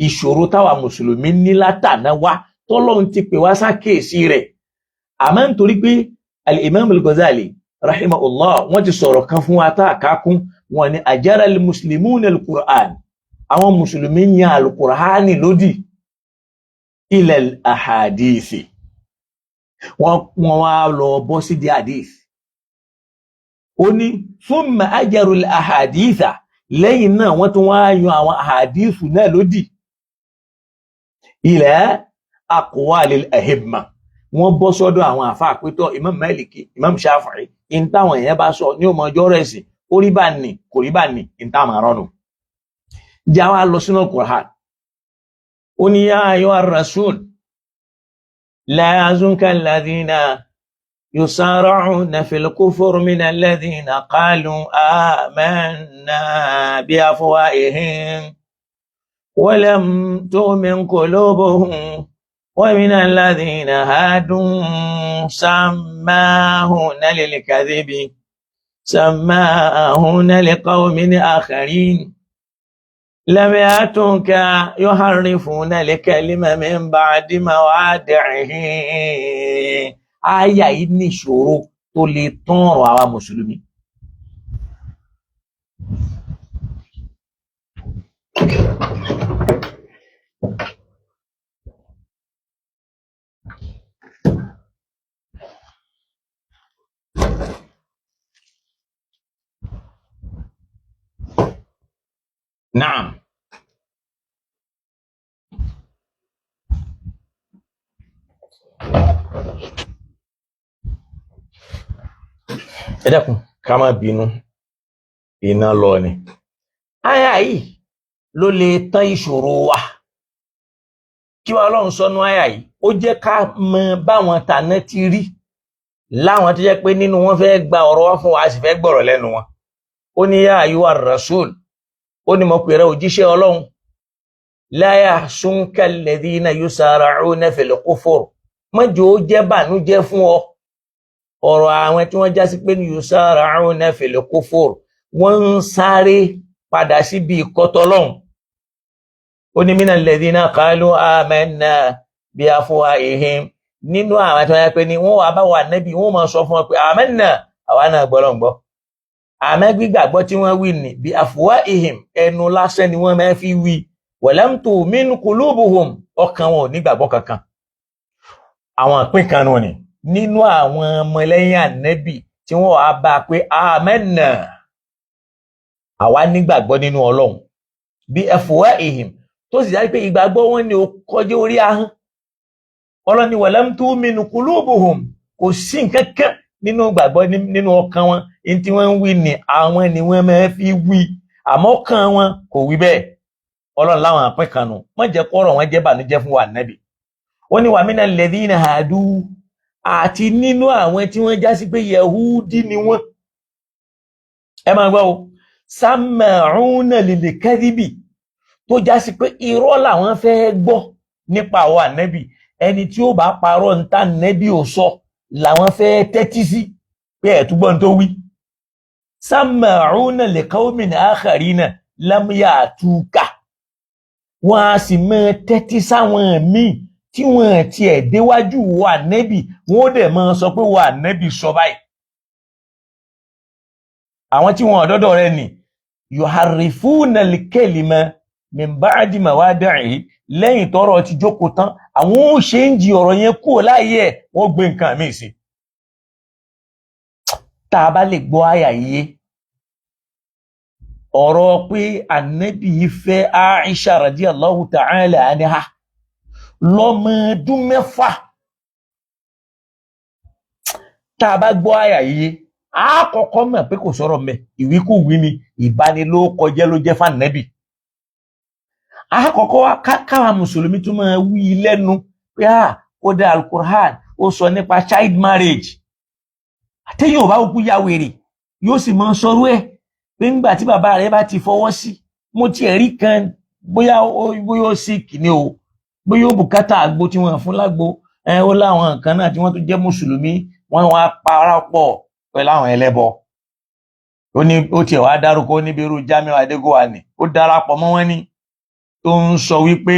ìṣòro táwa mùsùlùmí ní látàná wá tọ́lọ́run ti pè wá sákèésí rẹ̀. Àmọ́ nítorí pé al-Imam al-Ghazali rahimahullah wọ́n ti sọ̀rọ̀ kan fún wa tá a kákún, wọn ni ajara al-muslimuna al-Qur'an, àwọn mùsùlùmí yan al-Qur'ani lódì ila al-ahadithi, wọ́n wá lọ bọ́ sí di hadith. Ó ní thumma ajaru al-ahaditha, lẹ́yìn náà wọ́n tún wá yan àwọn ahadithu náà lódì ila aqwalil ahimma, wọ́n bọ́ sọ́dọ̀ àwọn àfáà pétọ́ Imam Maliki, Imam Shafi'i, in táwọn èèyàn bá sọ ní ọmọ ọjọ́ rẹ̀ sí, ó rí bá ní kò rí bá ní in táwọn àrọ́nù. Já wa lọ sínú Qur'an, ó ní ya ayyuhar rasul la yahzunka alladhina yusara'una fil kufri mina alladhina qalu amanna bi afwahihim wa lam tu'min qulubuhum. ومن الذين هادوا سماهون للكذب سماهون لقوم آخرين لم يأتوك يحرفون الكلم من بعد مواضعه. Àyà yìí ní ìṣòro tó lè tán ọ̀rọ̀ àwa mùsùlùmí. Naam. Ẹ dákun, ká má bínú, iná lọ ni. Àyà yìí ló lè tán ìṣòro wa. Kí wàá Ọlọ́run sọnù àyà yìí, ó jẹ́ ká mọ báwọn tàná ti rí láwọn tó jẹ́ pé nínú wọn fẹ́ gba ọ̀rọ̀ wá fún wa, a sì fẹ́ gbọ̀rọ̀ lẹ́nu wọn. Ó ní yá ayuha rasul, ó ní mo pèrè òjíṣẹ́ Ọlọ́run, la yahzunka alladhina yusara'una fil kufur, mọ́jọ́ ó jẹ́ bànújẹ́ fún ọ ọ̀rọ̀ àwọn tí wọ́n já sí pé yusara'una fil kufur, wọ́n ń sáré padà síbi ìkọ́tọ́lọ́hún. Ó ní minal ladhina qalu amanna bi afwahihim, nínú àwọn tí wọ́n yá pé ní wọ́n wà bá wà nẹ́bí, wọ́n máa sọ fún wọn pé amanna, àwa náà gbọ́lọ́ngbọ́. Àmọ́ gbígbàgbọ́ tí wọ́n wí ní bí afwahihim, ẹnu lásán ni wọ́n máa fi wí, walam tu'min qulubuhum, ọkàn wọn ò nígbàgbọ́ kankan. Àwọn ìpín kan nù ni nínú àwọn ọmọlẹ́yìn ànẹ́bì tí wọ́n wá bá a pé amanna, àwa nígbàgbọ́ nínú Ọlọ́run, bí afwahihim, tó sì dájú pé ìgbàgbọ́ wọn ni ó kọjá orí ahọ́n, Ọlọ́ni walam tu'min qulubuhum, kò sí nǹkan kan nínú gbàgbọ́ nínú ọkàn wọn. Ní tí wọ́n ń wí ni àwọn ni wọ́n máa fi wí, àmọ́ ọkàn wọn kò wí bẹ́ẹ̀. Ọlọ́run láwọn àpín kan nù, wọ́n jẹ́ kọ́rọ̀ wọn jẹ́ bànújẹ́ fún wa nẹ́bì. Ó ní wa minal ladhina hadu, àti nínú àwọn tí wọ́n já sí pé yẹhúdí ni wọ́n. Ẹ máa gbọ́ o, sama'una lil kadhibi, tó já sí pé irọ́ làwọn fẹ́ gbọ́ nípa àwọn ànẹ́bì. Ẹni tí ó bá parọ́ ń ta nẹ́bì ò sọ làwọn fẹ́ tẹ́tí sí pé ẹ̀túgbọ́n tó wí. Sama'una li qawmin akharina lam ya'tuka, wọ́n á sì máa tẹ́tí sáwọn míì tí wọ́n tiẹ̀ déwájú wà nẹ́bì, wọ́n ó dẹ̀ máa sọ pé wà nẹ́bì sọ báyìí. Àwọn tí wọn ọ̀dọ́dọ̀ rẹ nì yuharrifuna al-kalima min ba'di mawadi'ihi, lẹ́yìn tọ́rọ̀ ti jókòó tán, àwọn ó ṣe ń jí ọ̀rọ̀ yẹn kúrò láàyè ẹ̀, wọ́n gbé nǹkan míì sí. Tá a bá lè gbọ́ àyà yìí, ọ̀rọ̀ pé ànábì yìí fẹ́ Aisha radiyallahu ta'ala anha lọ́mọ ọdún 6, tá a bá gbọ́ àyà yìí, a kọ́kọ́ mọ̀ pé kò sọ̀rọ̀ mẹ́, ìwíkúwí ni, ìbanilókọjẹ́ ló jẹ́ fànẹ́bì. A kọ́kọ́ káwa mùsùlùmí tún máa wí lẹ́nu pé a kódà alukur'an ó sọ nípa child marriage. Àtẹ̀yìn ò bá kú ya wèrè, yóò sì máa sọ̀rọ̀ ẹ̀ pé ńgbà tí bàbá rẹ̀ bá ti fọwọ́ sí. Mo tiẹ̀ rí kan, bóyá ó sì kìíní o, bóyá ó bùkátà àgbo tí wọ́n fún lágbo, ó láwọn nǹkan náà tí wọ́n tún jẹ́ mùsùlùmí, wọ́n wá parapọ̀ pẹ̀lú àwọn ẹlẹ́bọ. Ó ní ó tiẹ̀ wá dárúkọ ó níbi irú Jamiu Adégúnwà ni, ó darapọ̀ mọ́ wọn ní tó ń sọ wípé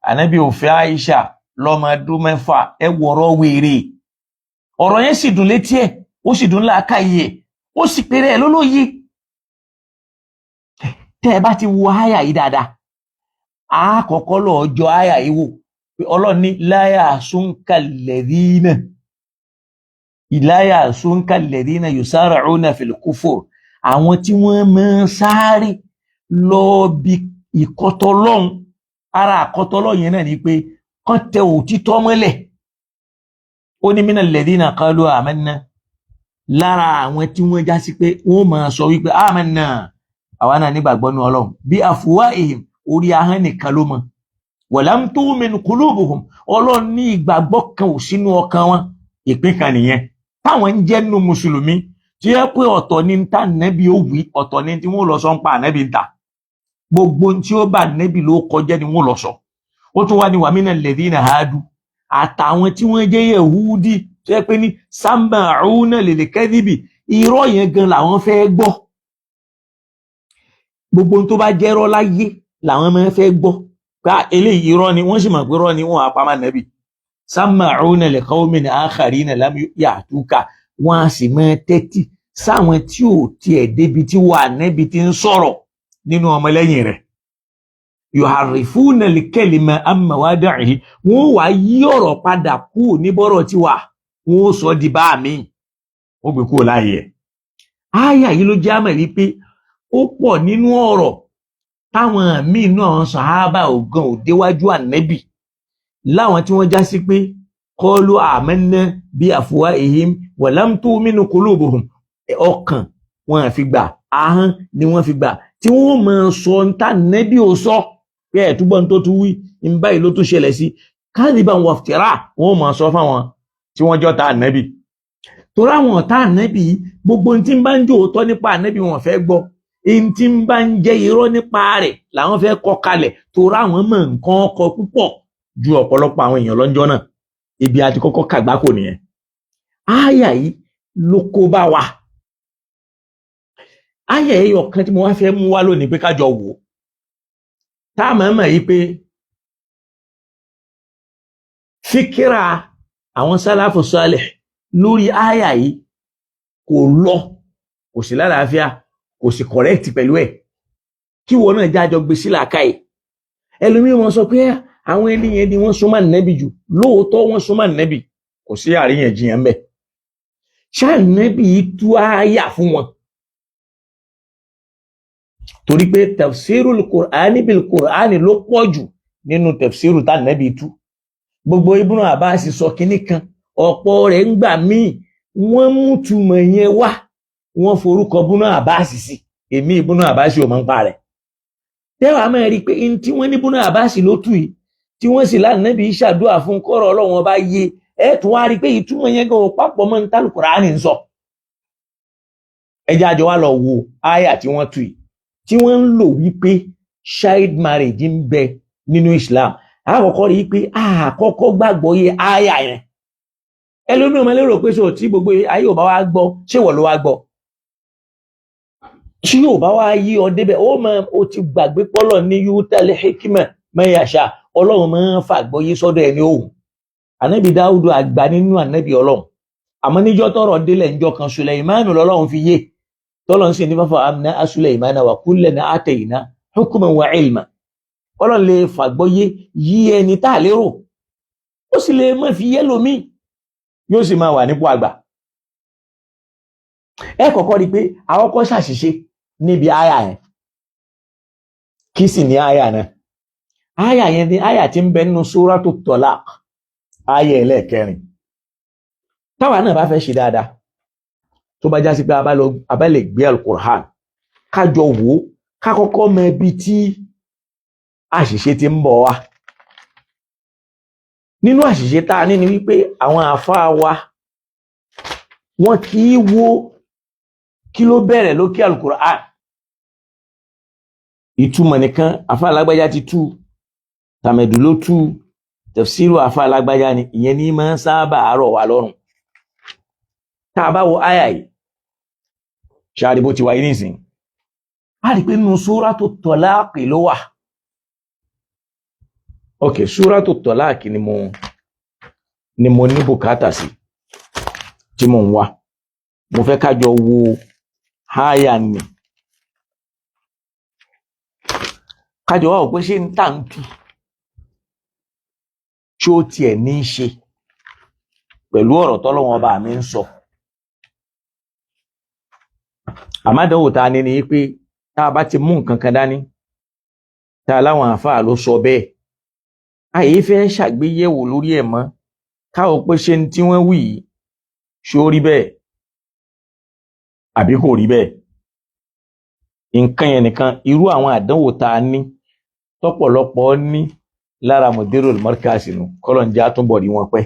ànábì ò fẹ́ Aisha lọ́mọ ọdún 6. Ẹ wọ̀rọ̀ wèrè, ọ̀rọ̀ yẹn sì dùn létí ẹ̀, ó sì dùn láàkàyè ẹ̀, ó sì péré ẹ̀ lólóye. Tẹ́ ẹ bá ti wo àyà yìí dáadáa, a kọ́kọ́ lọ jọ àyà yìí wò pé Ọlọ́run ní láyà súnkàlẹ̀dínà, ìláyà súnkàlẹ̀dínà yusara'una fil kufur, àwọn tí wọ́n máa ń sáré lọ bí ìkọtọlọ́hun. Ara àkọtọlọ́hun yẹn náà ni pé kán tẹ òtítọ́ mọ́lẹ̀. Ó ní minal ladhina qalu amanna, lára àwọn tí wọ́n já sí pé wọ́n máa sọ wípé amanna, àwa náà nígbàgbọ́ nínú Ọlọ́run, bí afwahihim, orí ahọ́n nìkan ló mọ, walam tu'min qulubuhum, Ọlọ́run ní ìgbàgbọ́ kan ò sínú ọkàn wọn. Ìpín kan nìyẹn táwọn ń jẹ́ nínú mùsùlùmí tí yẹ pé ọ̀tọ̀ ní ta nẹ́bí ó wí, ọ̀tọ̀ ní tí wọ́n lọ sọ ń pa nẹ́bí ń ta, gbogbo tí ó bá nẹ́bí ló kọjá ni wọ́n lọ sọ. Ó tún wá ní wa minal ladhina hadu, àtàwọn tí wọ́n jẹ́ yẹ̀húdí tó yẹ pé ní sama'una lil kadhibi, irọ́ yẹn gan làwọn fẹ́ gbọ́. Gbogbo tó bá jẹ́rọ́ láyé làwọn máa fẹ́ gbọ́ pé eléyìí irọ́ ni, wọ́n sì mọ̀ pé irọ́ ni, wọ́n á pa má nẹ́bí. Sama'una li qawmin akharina lam ya'tuka, wọ́n á sì máa tẹ́tí sáwọn tí ò tiẹ̀ débi tí wà nẹ́bi tí ń sọ̀rọ̀ nínú ọmọlẹ́yìn rẹ̀. Yuharrifuna al-kalima an mawadi'ihi, wọ́n wá yí ọ̀rọ̀ padà kúrò níbọ̀rọ̀ tí wà, wọ́n sọ di bá mi, wọ́n gbé kúrò láàyè ẹ̀. Áyà yìí ló jẹ́ àmọ̀ wípé ó pọ̀ nínú ọ̀rọ̀ táwọn míì náà sàhábà ògan ò déwájú ànẹ́bì, láwọn tí wọ́n já sí pé qalu amanna bí afwahihim wa lam tu'minu qulubuhum, ọkàn wọn fi gbà, ahọ́n ni wọ́n fi gbà, tí wọ́n máa sọ ń tà nẹ́bí ò sọ pé ẹ̀túbọ̀ tó tún wí ń báyìí ló tún ṣẹlẹ̀ sí, kadiban waftira, wọ́n máa sọ fáwọn tí wọ́n jọ ta ànẹ́bì. Torí àwọn ọ̀tá ànẹ́bì, gbogbo tí ń bá ń jò òótọ́ nípa ànẹ́bì wọn fẹ́ gbọ́, èyí tí ń bá ń jẹ́ irọ́ nípa rẹ̀ làwọn fẹ́ kọ kalẹ̀, torí àwọn mọ̀ nǹkan kọ púpọ̀ ju ọ̀pọ̀lọpọ̀ àwọn èèyàn lọ́njọ́ náà. Ibi àti kọ́kọ́ kàgbákò nìyẹn. Áyà yìí ló kó bá wa. Áyà ẹyọ kan tí mo wá fẹ́ mú wá lónìí pé kájọ wò ó, tá a máa mọ̀ yìí pé fíkírà àwọn sálàfù sálẹ̀ lórí áyà yìí kò lọ, kò sí lálàáfíà, kò sì kọ̀rẹ́ẹ̀tì pẹ̀lú ẹ̀. Kí wọn náà jájọ gbé sí làákàyè. Ẹlòmíì wọn sọ pé àwọn ẹni yẹn ni wọ́n súnmọ́ nẹ́bì jù. Lóòótọ́ wọ́n súnmọ́ nẹ́bì, kò sí àríyànjiyàn ńbẹ̀. Ṣáà nẹ́bì yìí tú áyà fún wọn, torí pé tafsirul Qur'ani bil Qur'ani ló pọ̀ jù nínú tafsiru tá nẹ́bì tú. Gbogbo Ibn Abbas sọ kinní kan, ọ̀pọ̀ rẹ̀ ń gbà míì wọ́n mú túmọ̀ yẹn wá, wọ́n forúkọ Ibn Abbas sí. Èmi Ibn Abbas ò mọ̀ ń pa rẹ̀. Tẹ́wàá máa rí i pé n tí wọ́n ní Ibn Abbas ló tù yìí, tí wọ́n sì lánàbí ṣàdúrà fún kọ́rọ̀ Ọlọ́run ọba yé, ẹ tún wá rí i pé ìtumọ̀ yẹn gan papọ̀ mọ́ ní tálùkùránì ń sọ. Ẹ jẹ́ àjọ wa lọ wo àyà tí wọ́n tù yìí, tí wọ́n ń lò wípé child marriage ń bẹ nínú Islam. Àkọ́kọ́ rí i pé àkọ́kọ́ gbàgbọ́ yé àyà yẹn. Ẹlòmíràn máa lérò pé sọ tí gbogbo ayé ò bá wá gbọ́, ṣé wọ́n ló wá gbọ́? Tí yóò bá wá yí ọ débẹ̀, ó máa o ti gbàgbé pọ́lọ̀ ní yútẹ́lẹ̀ hikima mẹ́yàṣá, Ọlọ́run máa ń fàgbọ́yé sọ́dọ̀ ẹni òun. Ànábì Dáúdù àgbà nínú ànábì Ọlọ́run, àmọ́ níjọ́ tọ́rọ̀ délẹ̀ níjọ́ kan, Sùlẹ̀ìmánù lọ́lọ́run fi yé, tọ́lọ́run sì ní fáfá amná Sùlẹ̀ìmánà wà kullan atayna hukman wa ilma. Ọlọ́run lè fàgbọ́yé yí ẹni tá a lérò, ó sì lè má fi yé lómi, yóò sì máa wà nípò àgbà. Ẹ kọ́kọ́ rí i pé àwọn kọ́ ṣàṣìṣe níbi àyà yẹn. Kí sì ní àyà náà? Àyà yẹn ni àyà tí ń bẹ nínú Suratu Talaq, àyà ẹlẹ́ẹ̀kẹrin. Táwa náà bá fẹ́ ṣe dáadáa, tó bá já sí pé a bá lè gbé Al-Qur'an kájọ wò ó, ká kọ́kọ́ mọ ibi tí àṣìṣe ti ń bọ̀ wá. Nínú àṣìṣe tá a ní ni wípé àwọn àáfàá wa, wọn kì í wo kí ló bẹ̀rẹ̀ lókè Al-Qur'an. Ìtumọ̀ nìkan àáfàá alágbájá ti tú, tàmẹ̀dù ló tú, tafsiru àáfàá alágbájá ni, ìyẹn ní máa ń sábà rọ̀ wá lọ́rùn. Tá a bá wo àyà yìí, ṣáàrí bó ti wáyé nísìn, a rí pé nínú Suratu Talaq ló wà. Ok, Suratu Talaq ni mo ní bùkátà sí tí mo ń wá. Mo fẹ́ ká jọ wo àyà ni, kájọ wá wò pé ṣé ń tà ń tù tí ó tiẹ̀ ní í ṣe pẹ̀lú ọ̀rọ̀ tọ́lọ́wọ́n ọba mi ń sọ. Àmádánwò ta ni ni pé tá a bá ti mú nǹkan kan dání, tá a láwọn àáfàá ló sọ bẹ́ẹ̀, àyè fẹ́ ṣàgbéyẹ̀wò lórí ẹ̀ mọ́, káwọ́ pé ṣé ní tí wọ́n wí yìí ṣó rí bẹ́ẹ̀ àbí kò rí bẹ́ẹ̀. Nǹkan yẹn nìkan, irú àwọn àdánwò tá a ní tọ́pọ̀lọpọ̀ ní lára Mudirul Markaz nù, kọ́lọ̀njá túnbọ̀ rí wọn pẹ́,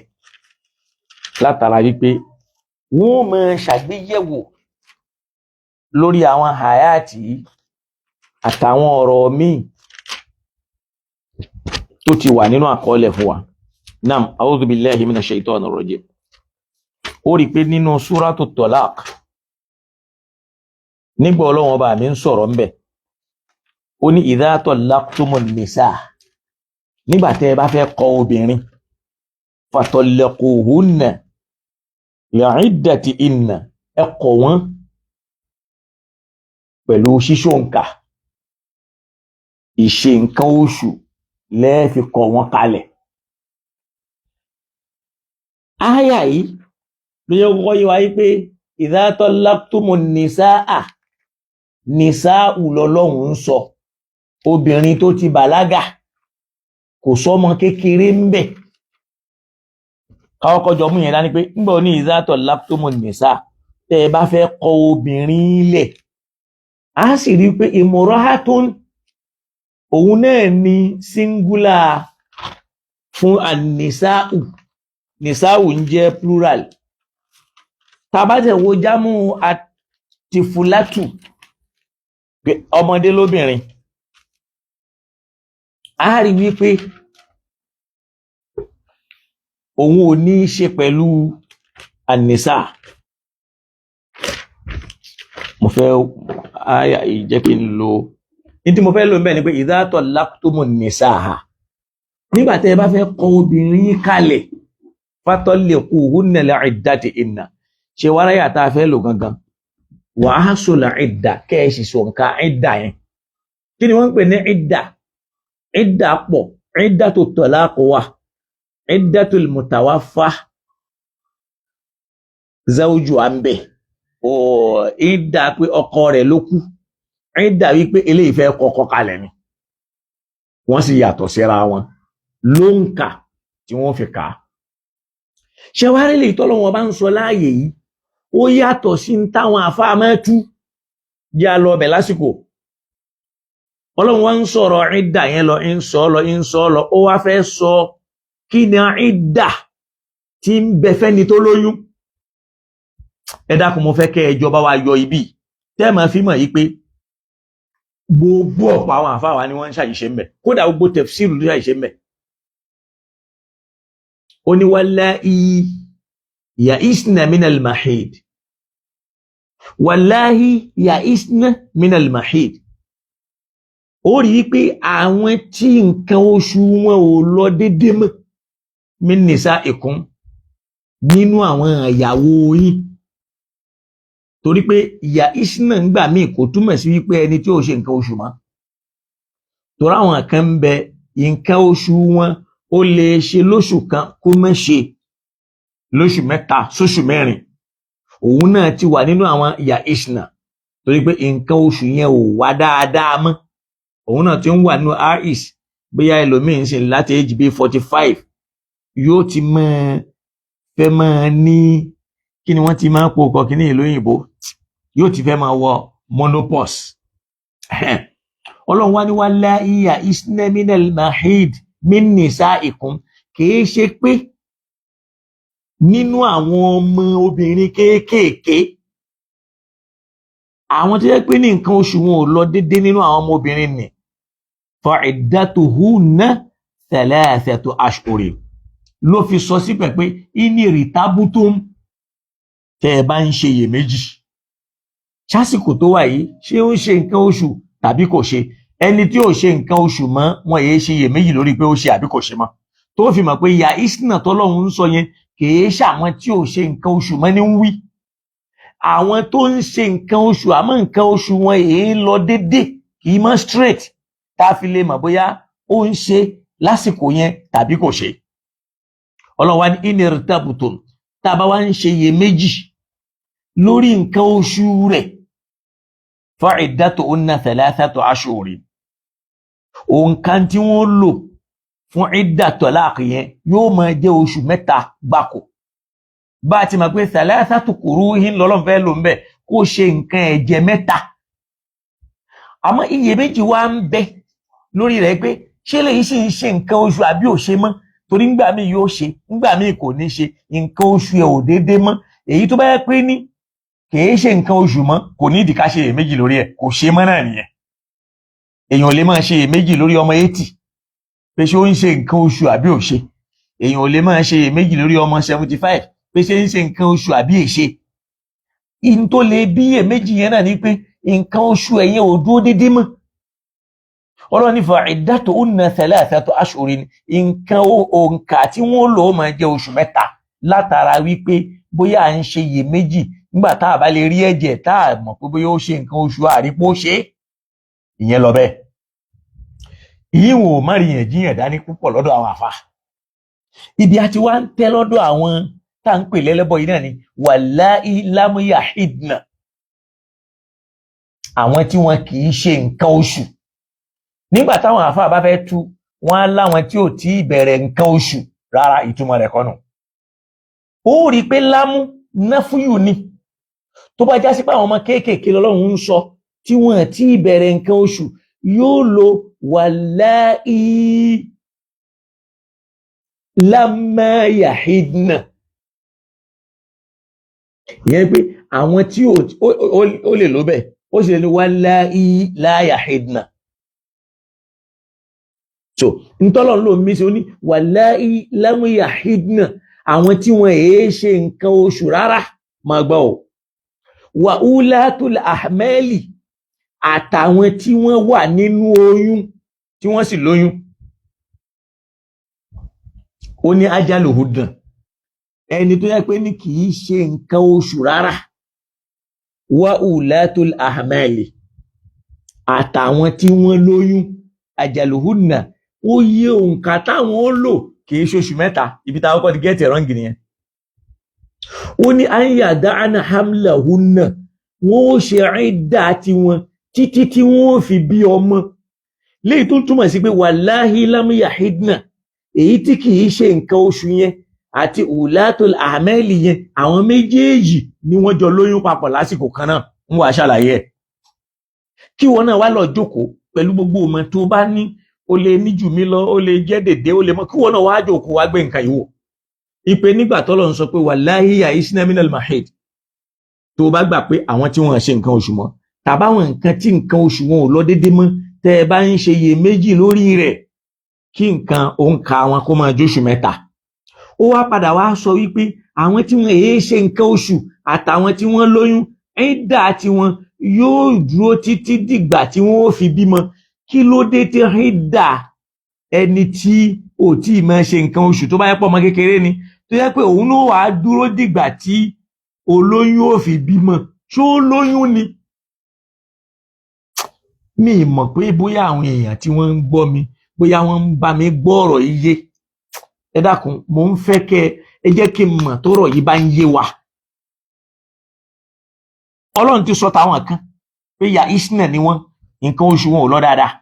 látara wípé wọ́n máa ṣàgbéyẹ̀wò lórí àwọn hayati àtàwọn ọ̀rọ̀ míì tó ti wà nínú àkọọ́lẹ̀ fún wa. Nam, a'udhu billahi minash shaitanir rajim. Ó rí i pé nínú Suratu Talaq, nígbà Ọlọ́run ọba mi ń sọ̀rọ̀ ńbẹ̀, ó ní idha tallaqtumun nisaa, nígbà tẹ́ ẹ bá fẹ́ kọ obìnrin, fatalliquhunna li'iddatihinna, ẹ kọ̀ wọ́n pẹ̀lú ṣíṣòǹkà, ìṣe nǹkan oṣù lẹ́ẹ̀fi kọ̀ wọ́n kalẹ̀. Áyà yìí ló yẹ kọ́kọ́ yé wa yí pé idha tallaqtumun nisaa, nisaa'u lọ́lọ́hun ń sọ, obìnrin tó ti bàlágà, kò sọ́mọ kékeré ń bẹ̀. Káwọ́ kọjọ mú yẹn dání pé ńgbà ní idha tallaqtumun nisaa, tẹ́ ẹ bá fẹ́ kọ obìnrin lẹ̀, a sì rí i pé imra'atun òun náà ni singular fún an-nisaa'u, nisaa'u ń jẹ́ plural. Tá a bá tẹ̀ wo jámù àtìfúlátù, ọmọdé lóbìnrin, a rí wípé òun ò ní í ṣe pẹ̀lú ànísà. Mo fẹ́ àyà yìí jẹ́ kí n lo ní tí mo fẹ́ lò ń bẹ̀ ni pé idha tallaqtumun nisaa, nígbà tẹ́ ẹ bá fẹ́ kọ obìnrin kalẹ̀, fatalliquhunna li'iddatihinna. Ṣe wáráyà tá a fẹ́ lò gangan, wa ahsul idda, kẹ́ ẹ sì sọ̀nka ìdà yẹn. Kí ni wọ́n ń pè ní ìdà? Ìdà pọ̀, iddatu talaq wà, iddatul mutawaffa zawju à ń bẹ̀, ìdà pé ọkọ rẹ̀ ló kú, ìdà wípé eléyìí fẹ́ kọ́kọ́ kalẹ̀ ni, wọ́n sì yàtọ̀ síra wọn ló ń kà tí tí wọ́n fi kà á. Ṣé wàá rí lè tọ́lọ́wọ́n bá ń sọ láàyè yìí, ó yàtọ̀ sí ń táwọn àfáà máa tú jẹ́ a lọ ọbẹ̀ lásìkò. Ọlọ́run wá ń sọ̀rọ̀ ìdà yẹn lọ, ń sọ lọ, ń sọ lọ, ó wá fẹ́ sọ kí ni ìdà tí ń bẹ fẹ́ni tó lóyún. Ẹ dákun, mo fẹ́ kẹ́ ẹ jọba wa yọ ibi tẹ́ ẹ máa fi mọ̀ yìí pé gbogbo ọ̀pọ̀ àwọn àfáà wa ni wọ́n ń ṣàṣìṣe ń bẹ̀, kódà gbogbo tẹ̀fsíìrù ló ṣàṣìṣe ń bẹ̀. Ó ní wallahi ya'isna minal mahid, wallahi ya'isna minal mahid. Ó rí i pé àwọn tí nǹkan oṣù wọn ò lọ déédé mọ́, min nisa'ikum, nínú àwọn ìyàwó yín, torí pé ìyá isna ń gbà míì kò túmọ̀ sí wípé ẹni tí ò ṣe nǹkan oṣù mọ́, torí àwọn kan ń bẹ nǹkan oṣù wọn ó lè ṣe lóṣù kan kó má ṣe lóṣù mẹ́ta sóṣù mẹ́rin, òun náà ti wà nínú àwọn ìyá isna, torí pé nǹkan oṣù yẹn ò wá dáadáa mọ́, òun náà ti ń wà nínú ais. Bóyá ẹlòmíín ń sìn láti age bíi 45 yóò ti máa fẹ́ máa ní kí ni wọ́n ti máa ń po ọkọ̀ kí ní ìlú òyìnbó, yóò ti fẹ́ máa wọ menopause. Ọlọ́run wá ní wallahi ya'isna minal mahid min nisaikum, kìí ṣe pé nínú àwọn ọmọ obìnrin kéékèèké, àwọn tó jẹ́ pé ní nǹkan oṣù wọn ò lọ déédéé nínú àwọn ọmọ obìnrin nì, fa iddatuhunna thalathatu ashhuri, ló fi sọ síbẹ̀ pé ini ritabutum, tẹ́ ẹ bá ń ṣe iyèméjì sásìkò tó wà yìí, ṣé ó ń ṣe nǹkan oṣù tàbí kò ṣe. Ẹni tí ò ṣe nǹkan oṣù mọ́, wọn èyí ṣe iyèméjì lórí pé ó ṣe àbí kò ṣe mọ́, tó fi mọ̀ pé ìyá isna tọ́lọ́run ń sọ yẹn kìí ṣàwọn tí ò ṣe nǹkan oṣù mọ́ ní ń wí, àwọn tó ń ṣe nǹkan oṣù àmọ́ nǹkan oṣù wọn èyí lọ déédéé, kìí mọ́ straight, tá a fi lè mọ̀ bóyá ó ń ṣe lásìkò yẹn tàbí kò ṣe. Ọlọ́run wá ní inirtabutum, tá a bá wá ń ṣe iyèméjì lórí nǹkan oṣù rẹ̀, fa'iddatuhunna thalathatu ashhuri, òǹkà tí wọ́n lò fún ìdà talaq yẹn yóò máa jẹ́ oṣù mẹ́ta gbáko. Bá a ti mọ̀ pé thalathatu quruhin lọ́lọ́run fẹ́ lò ń bẹ̀, kó ṣe nǹkan ẹ̀jẹ̀ mẹ́ta, àmọ́ iyèméjì wá ń bẹ lórí rẹ̀ pé ṣé lèyí sì ń ṣe nǹkan oṣù àbí ò ṣe mọ́, torí ńgbà míì yóò ṣe, ńgbà míì kò ní ṣe, nǹkan oṣù ẹ̀ ò déédéé mọ́. Èyí tó bá yẹ pé ní kìí ṣe nǹkan oṣù mọ́, kò ní ìdí ká ṣe iyèméjì lórí ẹ̀, kò ṣe mọ́ náà nìyẹn. Èèyàn ò lè máa ṣe iyèméjì lórí ọmọ 80 pé ṣé ó ń ṣe nǹkan oṣù àbí ò ṣe. Èèyàn ò lè máa ṣe iyèméjì lórí ọmọ 75 pé ṣé ń ṣe nǹkan oṣù àbí èṣe. In tó lè bí iyèméjì yẹn náà ni pé nǹkan oṣù ẹ̀yẹn ò dúró déédéé mọ́. Ọlọ́run ní fa'iddatuhunna thalathatu ashhurin, nǹkan òǹkà tí wọ́n lò ó máa jẹ́ oṣù mẹ́ta, látara wípé bóyá à ń ṣe iyèméjì nígbà tá a bá lè rí ẹ̀jẹ̀, tá a mọ̀ pé bóyá ó ṣe nǹkan oṣù àrípò ṣe ìyẹn lọ bẹ́ẹ̀. Ìyíwọ̀n ò má rí yẹn jíyàn dání púpọ̀ lọ́dọ̀ àwọn àfa. Ibi àti wá ń tẹ́ lọ́dọ̀ àwọn tá à ń pè lẹ́lẹ́bọ̀ yìí náà ni wallahi lam yahidna, àwọn tí wọn kì í ṣe nǹkan oṣù. Nígbà táwọn àfa bá fẹ́ tú, wọn á láwọn tí ò tí ì bẹ̀rẹ̀ nǹkan oṣù rárá, ìtumọ̀ rẹ̀ kọ́nù. Ó rí i pé lámú náfúyù ni, tó bá jásí pé àwọn ọmọ kéékèèké lọ́lọ́run ń sọ tí wọ́n ti bẹ̀rẹ̀ nǹkan oṣù, yóò lo wallahi lamma yahidna, ìyẹn pé àwọn tí ó lè lò bẹ́ẹ̀, ó sì lè lo wallahi la yahidna. So ntọ́lọ̀ ló mi sí, ó ní wallahi lam yahidna, àwọn tí wọ́n èé ṣe nǹkan oṣù rárá. Máa gbọ́ o, wà ulatul ahmali, àtàwọn tí wọ́n wà nínú oyún tí wọ́n sì lóyún, ó ní ajaluhudàn, ẹni tó yẹ pé ní kì í ṣe nǹkan oṣù rárá, wà ulatul ahmali, àtàwọn tí wọ́n lóyún, ajaluhudàn, ó yé òǹkà táwọn ó lò kì í ṣoṣù mẹ́ta. Ibi táwọn kọ́ ti gẹ́ẹ̀tì ẹ̀rọ nìyẹn. Ó ní an yada'na hamlahunna, wọ́n ó ṣe ìdá tiwọn títí tí wọ́n ó fi bí ọmọ, léyìí tó túmọ̀ sí pé wallahi lam yahidna. Èyí tí kì í ṣe nǹkan oṣù yẹn àti ulatul ahmali yẹn, àwọn méjèèjì ni wọ́n jọ lóyún papọ̀ lásìkò kan náà. Ń wàá ṣàlàyé ẹ̀. Kí wọn náà wá lọ jókòó pẹ̀lú gbogbo ọmọ tó bá ní, ó lè ní jù mí lọ, ó lè jẹ́ dèdè, ó lè mọ, kí wọn náà wá jókòó wá gbé nǹkan yìí wò. Ìpè nígbà tọ́lọ̀ ń sọ pé wàláhì yaisna minal mahid, tó bá gbà pé àwọn tí wọ́n ṣe nǹkan oṣù mọ́ tàbáwọn nǹkan tí nǹkan oṣù wọn ò lọ déédé mọ́, tẹ́ ẹ bá ń ṣe iyèméjì lórí rẹ̀, kí nǹkan òǹkà wọn kó máa jóṣù 3. Ó wá padà wá sọ wípé àwọn tí wọ́n èé ṣe nǹkan oṣù àtàwọn tí wọ́n lóyún, ẹ̀dá tiwọn yóò dúró títí dìgbà tí wọ́n ó fi bímọ. Kí ló dé tí ẹ̀dá ẹni tí ò tí ì máa ṣe nǹkan oṣù, tó bá yẹ pọ̀ ọmọ kékeré ni, tó yẹ pé òun náà wàá dúró dìgbà tí olóyún ò fi bímọ? Ṣó lóyún ni? Mi mọ̀ pé bóyá àwọn èèyàn tí wọ́n ń gbọ́ mi, bóyá wọ́n ń bá mi gbọ́ ọ̀rọ̀ yìí yé. Ẹ dákun, mò ń fẹ́ kẹ́ ẹ jẹ́ kí n mọ̀ tọ́rọ̀ yìí bá ń yé wa. Ọlọ́run ti sọ táwọn kan pé ya isna ni wọ́n, nǹkan oṣù wọn ò lọ dáadáa.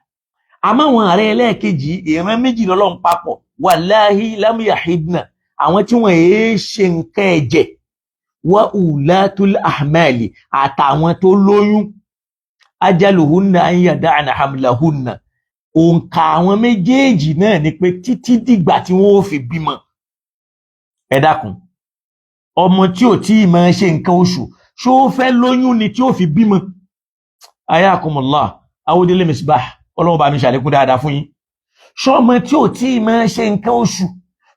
Àmọ́ àwọn ààrẹ ẹlẹ́ẹ̀kejì, ìran méjì lọ́lọ́run papọ̀, wàláhí lámúyàhídnà, àwọn tí wọ́n èé ṣe nǹkan ẹ̀jẹ̀, wa ulatul ahmali, àtàwọn tó lóyún, ajaluhunna an yada'na hamlahunna. Òǹkà àwọn méjèèjì náà ni pé títí dìgbà tí wọ́n ó fi bímọ. Ẹ dákun, ọmọ tí ò tí ì máa ṣe nǹkan oṣù, ṣó fẹ́ lóyún ni tí ó fi bímọ? Ayakumullah, Awódélé Misbah, Ọlọ́run bá mi ṣàlékún dáadáa fún yín. Ṣọmọ tí ò tí ì máa ṣe nǹkan oṣù,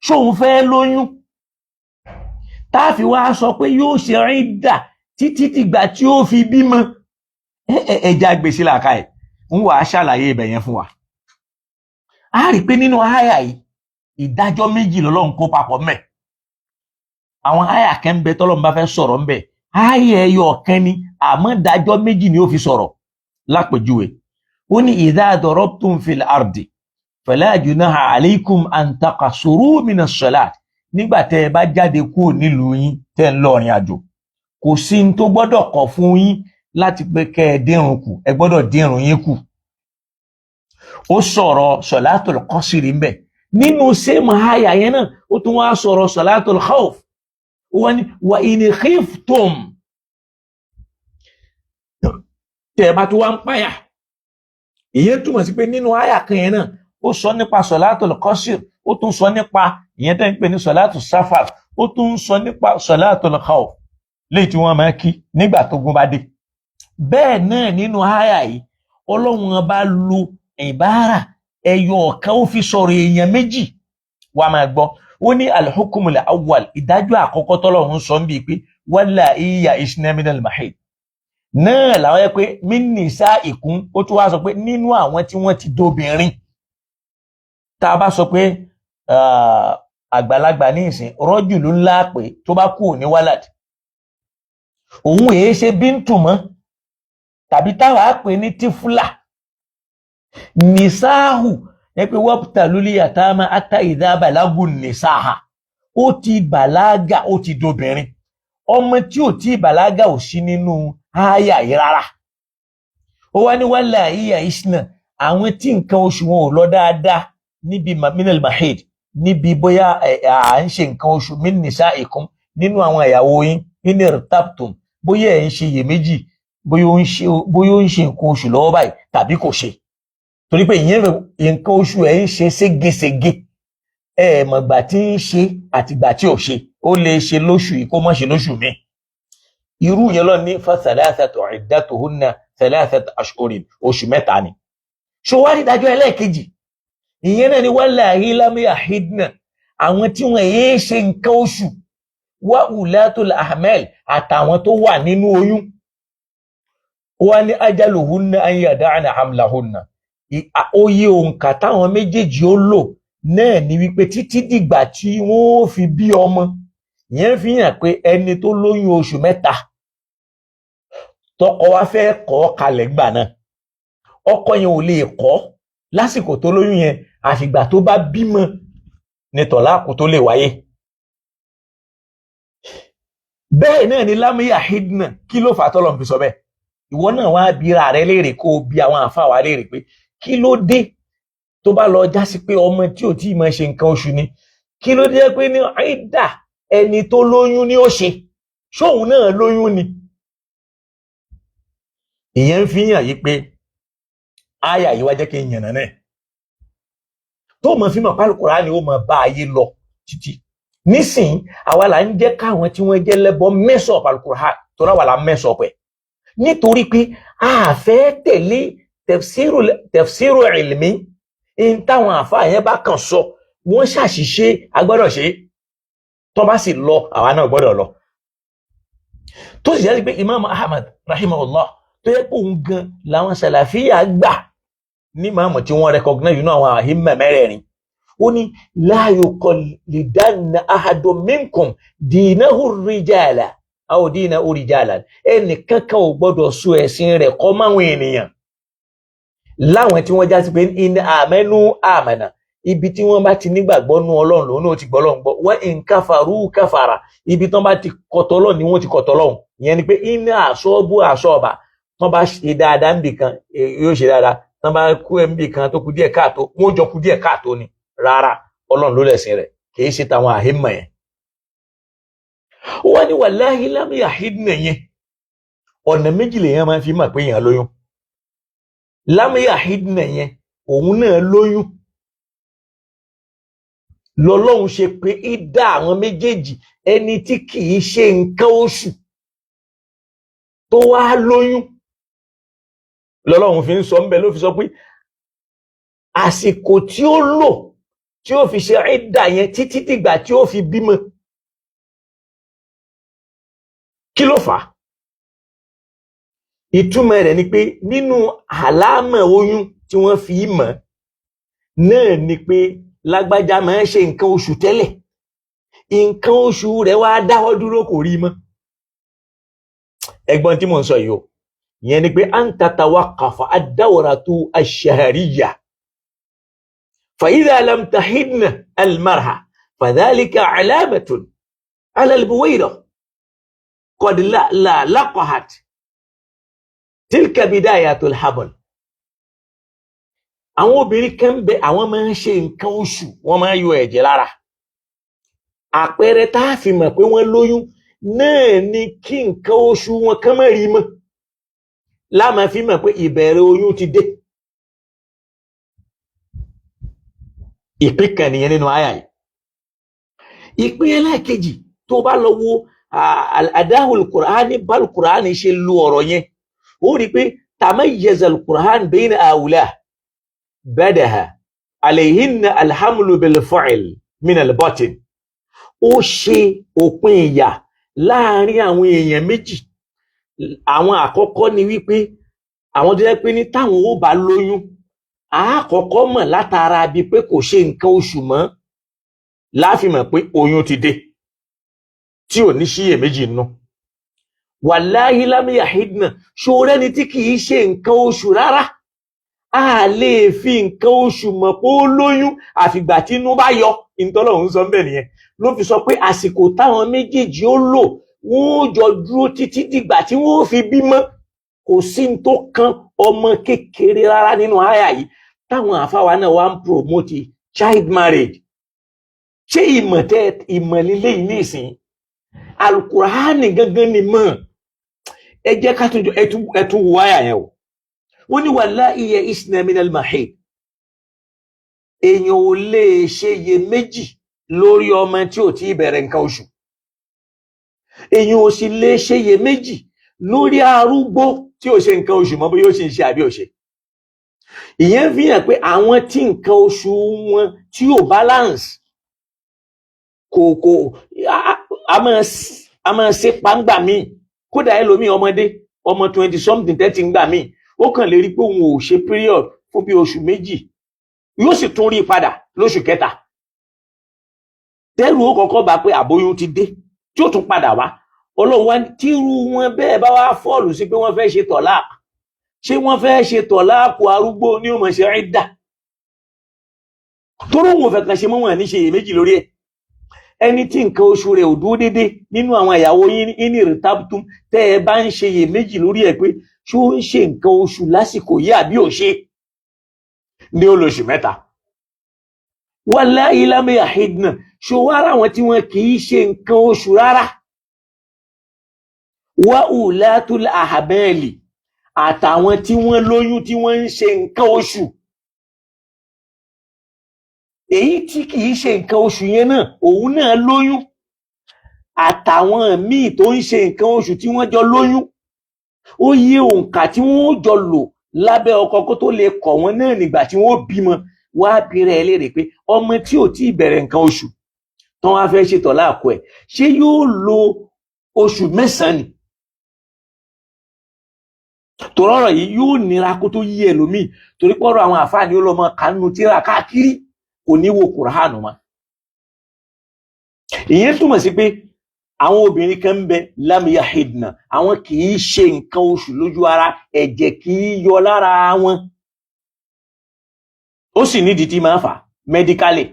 ṣóun fẹ́ lóyún táàfi wá sọ pé yóò ṣe ìdà títí dìgbà tí ó fi bímọ? Ẹja gbèsè làkà ẹ ń wàá ṣàlàyé ibẹ̀ yẹn fún wa. A rí i pé nínú àyà yìí, ìdájọ́ méjì lọ́lọ́run kó papọ̀ mẹ́. Àwọn àyà kan ń bẹ tọ́lọ́run bá fẹ́ sọ̀rọ̀ ń bẹ, àyà ẹyọ kan ni, àmọ́ ìdájọ́ méjì ni ó fi sọ̀rọ̀. Lápèjúwe, ó ní idha darabtum fil ardi fala junaha alaykum an taqsuru minas salat. Nígbà tẹ́ ẹ bá jáde kúrò nílùú yín, tẹ́ ń lọ ìrìn àjò, kò sí ní tó gbọ́dọ̀ kọ̀ fún yín láti pé kẹ́ ẹ dírun kù, ẹ gbọ́dọ̀ dírun yín kù. Ó sọ̀rọ̀ sọ̀látùl qasri ń bẹ̀. Nínú same àyà yẹn náà, ó tún wá sọ̀rọ̀ sọ̀látùl khawf. Ó wá ní wa in khiftum, tẹ́ ẹ bá tún wá ń páyà. Ìyẹn túmọ̀ sí pé nínú àyà kan yẹn náà, ó sọ nípa sọ̀látùl qasr, ó tún sọ nípa ìyẹn tẹ́ ń pè ní sọ̀látù sáfàr, ó tún sọ nípa sọ̀látùl khawf, léyìí tí wọ́n máa kí nígbà tógun bá dé. Bẹ́ẹ̀ náà nínú àyà yìí, Ọlọ́run bá lu ìbára ẹyọ ọ̀kan, ó fi sọ̀rọ̀ èèyàn méjì. Wàá máa gbọ́, ó ní al-hukmul awwal, ìdájọ́ àkọ́kọ́ tọ́lọ́run sọ ń bíi pé wala iya isna minal mahid náà làwọn yẹ pé min nisaikum. Ó tún wá sọ pé nínú àwọn tí wọ́n ti dóbìnrin. Tá a bá sọ pé àgbàlagbà ní ìsìn, rọ́jù ló ńlá pé tó bá kú ní wálàd, òun èé ṣe bíntù mọ́, tàbí táwa pè ní tífúlà nìsáhù ẹ pé wabtalul yatama hatta idha balagu nìsáhà, ó ti bàlágà, ó ti dobìnrin. Ọmọ tí ò tí bàlágà ò sí nínú ááyà yìí rárá. Ó wá ní wala iya isna, àwọn tí nǹkan oṣù wọn ò lọ dáadáa níbi minal mahid, níbi bóyá à ń ṣe nǹkan oṣù, min nisaikum, nínú àwọn ìyàwó yín, in irtabtum, bóyá ẹ̀ ń ṣe iyèméjì bóyá ó ń ṣe nǹkan oṣù lọ́wọ́ báyìí tàbí kò ṣe, torí pé ìyẹn nǹkan oṣù ẹ̀ ń ṣe ségesège, ẹ mọ̀gbà tí ń ṣe àtìgbà tí ò ṣe, ó lè ṣe lóṣù yìí kó má ṣe lóṣù míì. Irú yẹn lọ ní fa thalathatu iddatuhunna thalathatu ashhurin, oṣù 3 ni. Ṣó wá rí ìdájọ́ ẹlẹ́ẹ̀kejì? Ìyẹn náà ni wallahi lam yahidna, àwọn tí wọ́n yéé ṣe nǹkan oṣù, wa ulatul ahmal, àtàwọn tó wà nínú oyún. Wọ́n ní ajaluhunna an yada'na hamlahunna. Oye òǹkà táwọn méjèèjì ó lò náà ni wípé títí dìgbà tí wọ́n ó fi bí ọmọ. Ìyẹn fi hàn pé ẹni tó lóyún oṣù 3, tọkọ wa fẹ́ kọ̀ kalẹ̀ gbà náà, ọkọ yẹn ò lè kọ̀ lásìkò tó lóyún yẹn, àfìgbà tó bá bímọ ní tọ̀láàkù tó lè wáyé. Bẹ́ẹ̀ náà ni lámúyà hidna. Kí ló fà tọ́lọ̀ fi sọ bẹ́ẹ̀? Ìwọ náà wá bíra rẹ léèrè, kó o bí àwọn àfa wa léèrè pé kí ló dé Tó bá lọ já sí pé ọmọ tí ò tí ì máa ṣe nǹkan oṣù ni, kí ló dé pé ní ìdà ẹni tó lóyún ni ó ṣe? Ṣóun náà lóyún ni? Ìyẹn ń fi hàn yí pé àyà yìí wá jẹ́ kí n yànnà náà tó mọ̀ fi mọ̀ pálukùrá ni ó mọ̀ bá ayé lọ títí nísìnyí. Àwa là ń jẹ́ káwọn tí wọ́n jẹ́ lẹ́bọ mẹ́sọ̀ pálukùrá tó ráwà là ń mẹ́sọ̀ pẹ̀, nítorí pé a fẹ́ tẹ̀lé tafsiru ilmi ń táwọn àfáà yẹn bá kàn sọ. Wọ́n ṣàṣìṣe, a gbọ́dọ̀ ṣe. Tó bá sì lọ, àwa náà gbọ́dọ̀ lọ. Tó sì jẹ́ pé Imam Ahmad rahimahullah, tó yẹ pé òun gan làwọn sàlàfíà gbà ní màmú tí wọ́n recognize nínú àwọn àhímà mẹ́rẹ̀ẹ̀rin, ó ní la yuqallidanna ahadun minkum dinahu rijala aw dinahu rijalan. Ẹnì kankan ò gbọ́dọ̀ so ẹ̀sìn rẹ̀ kọ́ máwọn ènìyàn láwọn tí wọ́n já sí pé in amanu amana, ibi tí wọ́n bá ti nígbàgbọ́ nú Ọlọ́run lòun náà ti gbọ́ Ọlọ́run gbọ́, wa in kafaru kafara, ibi tí wọ́n bá ti kọ̀tọ̀ Ọlọ́run ni wọ́n ti kọ̀tọ̀ Ọlọ́run. Ìyẹn ni pé in asabu asaba, tán bá ṣe dáadáa níbì kan, yóò ṣe dáadáa. Tán bá kú ẹ̀ níbì kan tó kú díẹ̀ káàtó, wọ́n jọ kú díẹ̀ káàtó ni. Rárá, Ọlọ́run ló lẹ̀sìn rẹ̀, kì í ṣe tàwọn àhímọ̀ yẹn. Wọ́n ní wàláhí lam yahidna yẹn, ọ̀nà méjì lèèyàn máa fi mọ̀ pé èèyàn lóyún. Lam yahidna yẹn, òun náà lóyún lọ́lọ́run ṣe pé ìdá àwọn méjèèjì, ẹni tí kì í ṣe nǹkan oṣù tó wá lóyún, lọ́lọ́run fi ń sọ ńbẹ, ló fi sọ pé àsìkò tí ó lò tí ó fi ṣe ìdá yẹn títí dìgbà tí ó fi bímọ. Kí ló fà á? Ìtumọ̀ rẹ̀ ni pé nínú àlámọ̀ oyún tí wọ́n fi mọ̀ náà ni pé lágbájá máa ń ṣe nǹkan oṣù tẹ́lẹ̀, nǹkan oṣù rẹ̀ wá dáwọ́ dúró, kò rí mọ́. Ẹ̀gbọ́n tí mò ń sọ yìí o, ìyẹn ni pé an tatawaqqafa ad-dawratu ash-shahriyya fa idha lam tahidna al-mar'a fadhalika alamatun ala al-buwayda qad la laqahat tilka bidayatul habl. Àwọn obìnrin kan bẹ, àwọn máa ń ṣe nǹkan oṣù, wọ́n máa ń yọ ẹ̀jẹ̀ lára. Àpẹẹrẹ tá a fi mọ̀ pé wọ́n lóyún náà ni kí nǹkan oṣù wọn kán má rí mọ́, láàmà fi mọ̀ pé ìbẹ̀rẹ̀ oyún ti dé. Ìpín kan nìyẹn nínú àyà yìí. Ìpín ẹlẹ́ẹ̀kejì, tó bá lọ wo àdáhùn kùránì, bá kùránì ṣe lu ọ̀rọ̀ yẹn, ó rí i pé tamayyaza al-Qur'an bayna àwùlà badaha alayhinna alhamlu bil-fi'l min al-batin. Ó ṣe òpin ìyà láàrin àwọn èèyàn méjì. Àwọn àkọ́kọ́ ni wípé àwọn tó jẹ́ pé ní táwọn ó bá lóyún, àkọ́kọ́ mọ̀ látara bíi pé kò ṣe nǹkan oṣù mọ́, láàfin mọ̀ pé oyún ti dé tí ò ní síyèméjì nù. Wàláhí lam yahidna, ṣòro ẹni tí kì í ṣe nǹkan oṣù rárá, a lè fi nǹkan oṣù mọ̀ pé ó lóyún àfìgbà tí inú bá yọ. Ìtọ́lọ́hún sọ bẹ́ẹ̀ nìyẹn, ló fi sọ pé àsìkò táwọn méjèèjì ó lò, wọ́n ó jọ dúró títí dìgbà tí wọ́n ó fi bímọ. Kò sí ní tó kan ọmọ kékeré rárá nínú àyà yìí. Táwọn àfáwa náà wá ń promote child marriage, ṣé ìmọ̀ tẹ́ ìmọ̀ lílé yìí ní ìsìn alukurani gangan ni mọ̀? Ẹ jẹ́ ká tún jọ ẹtún wo àyà yẹn o. Wọ́n ní wallahi ya'isna minal mahid, èèyàn ò lè ṣe iye méjì lórí ọmọ tí ò tí ì bẹ̀rẹ̀ nǹkan oṣù, èèyàn ò sì lè ṣe iye méjì lórí arúgbó tí ò ṣe nǹkan oṣù mọ́, bóyá ó ṣe ń ṣe àbí ò ṣe. Ìyẹn fi hàn pé àwọn tí nǹkan oṣù wọn tí ò balance kò kò a máa ṣe pàǹgbà míì. Kódà ẹlòmíì, ọmọdé, ọmọ 20 something, 30 ń gbà míì, ó kàn lè rí pé òun ò ṣe period fún bí oṣù 2, yóò sì tún rí i padà lóṣù kẹta. Tẹ́rù ó kọ́kọ́ bá pé àbóyún ti dé, tí ó tún padà wá. Ọlọ́run wá tírú wọn bẹ́ẹ̀ bá wá fọ́ọ̀lù sí pé wọ́n fẹ́ ṣe tọ̀láàkù, ṣé wọ́n fẹ́ ṣe tọ̀láàkù arúgbó ní ó mọ̀ ṣe ìdà tóró wọn fẹ́ kan ṣe mọ́ wọn ní ṣe iyèméjì lórí ẹ̀. Ẹni tí nǹkan oṣù rẹ̀ ò dúró dédé nínú àwọn ìyàwó yín ní ìrìtàbùtù, tẹ́ ẹ bá ń ṣe iyèméjì lórí ẹ̀ pé ṣó ń ṣe nǹkan oṣù lásìkò yìí àbí ò ṣe, ní olóṣù 3. Wallahi lam yahidna, ṣòwárà àwọn tí wọn kì í ṣe nǹkan oṣù rárá. Wa ulatul ahbali, àtàwọn tí wọ́n lóyún tí wọ́n ń ṣe nǹkan oṣù. Èyí tí kì í ṣe nǹkan oṣù yẹn náà, òun náà lóyún. Àtàwọn míì tó ń ṣe nǹkan oṣù tí wọ́n jọ lóyún, ó yé òǹkà tí wọ́n jọ lò lábẹ́ ọkọ kó tó lè kọ̀ wọ́n náà nígbà tí wọ́n bímọ. Wá bírẹ̀ ẹ léèrè pé ọmọ tí ò tí ì bẹ̀rẹ̀ nǹkan oṣù tán wá fẹ́ ṣètò láàkó ẹ̀, ṣé yóò lo oṣù 9 ni? Tòrọ̀rọ̀ yìí yóò nira kó tó yí ẹlòmíì, torí pọ́rọ̀ àwọn àfáà ni ó lọ mọ kánú tíra káàkiri, kò ní wo Kùránù mọ́. Ìyẹn túmọ̀ sí pé àwọn obìnrin kan ń bẹ lam yahidna, àwọn kì í ṣe nǹkan oṣù lójú ara, ẹ̀jẹ̀ kì í yọ lára wọn. Ó sì nídìí tí máa fà mẹ́díkálì.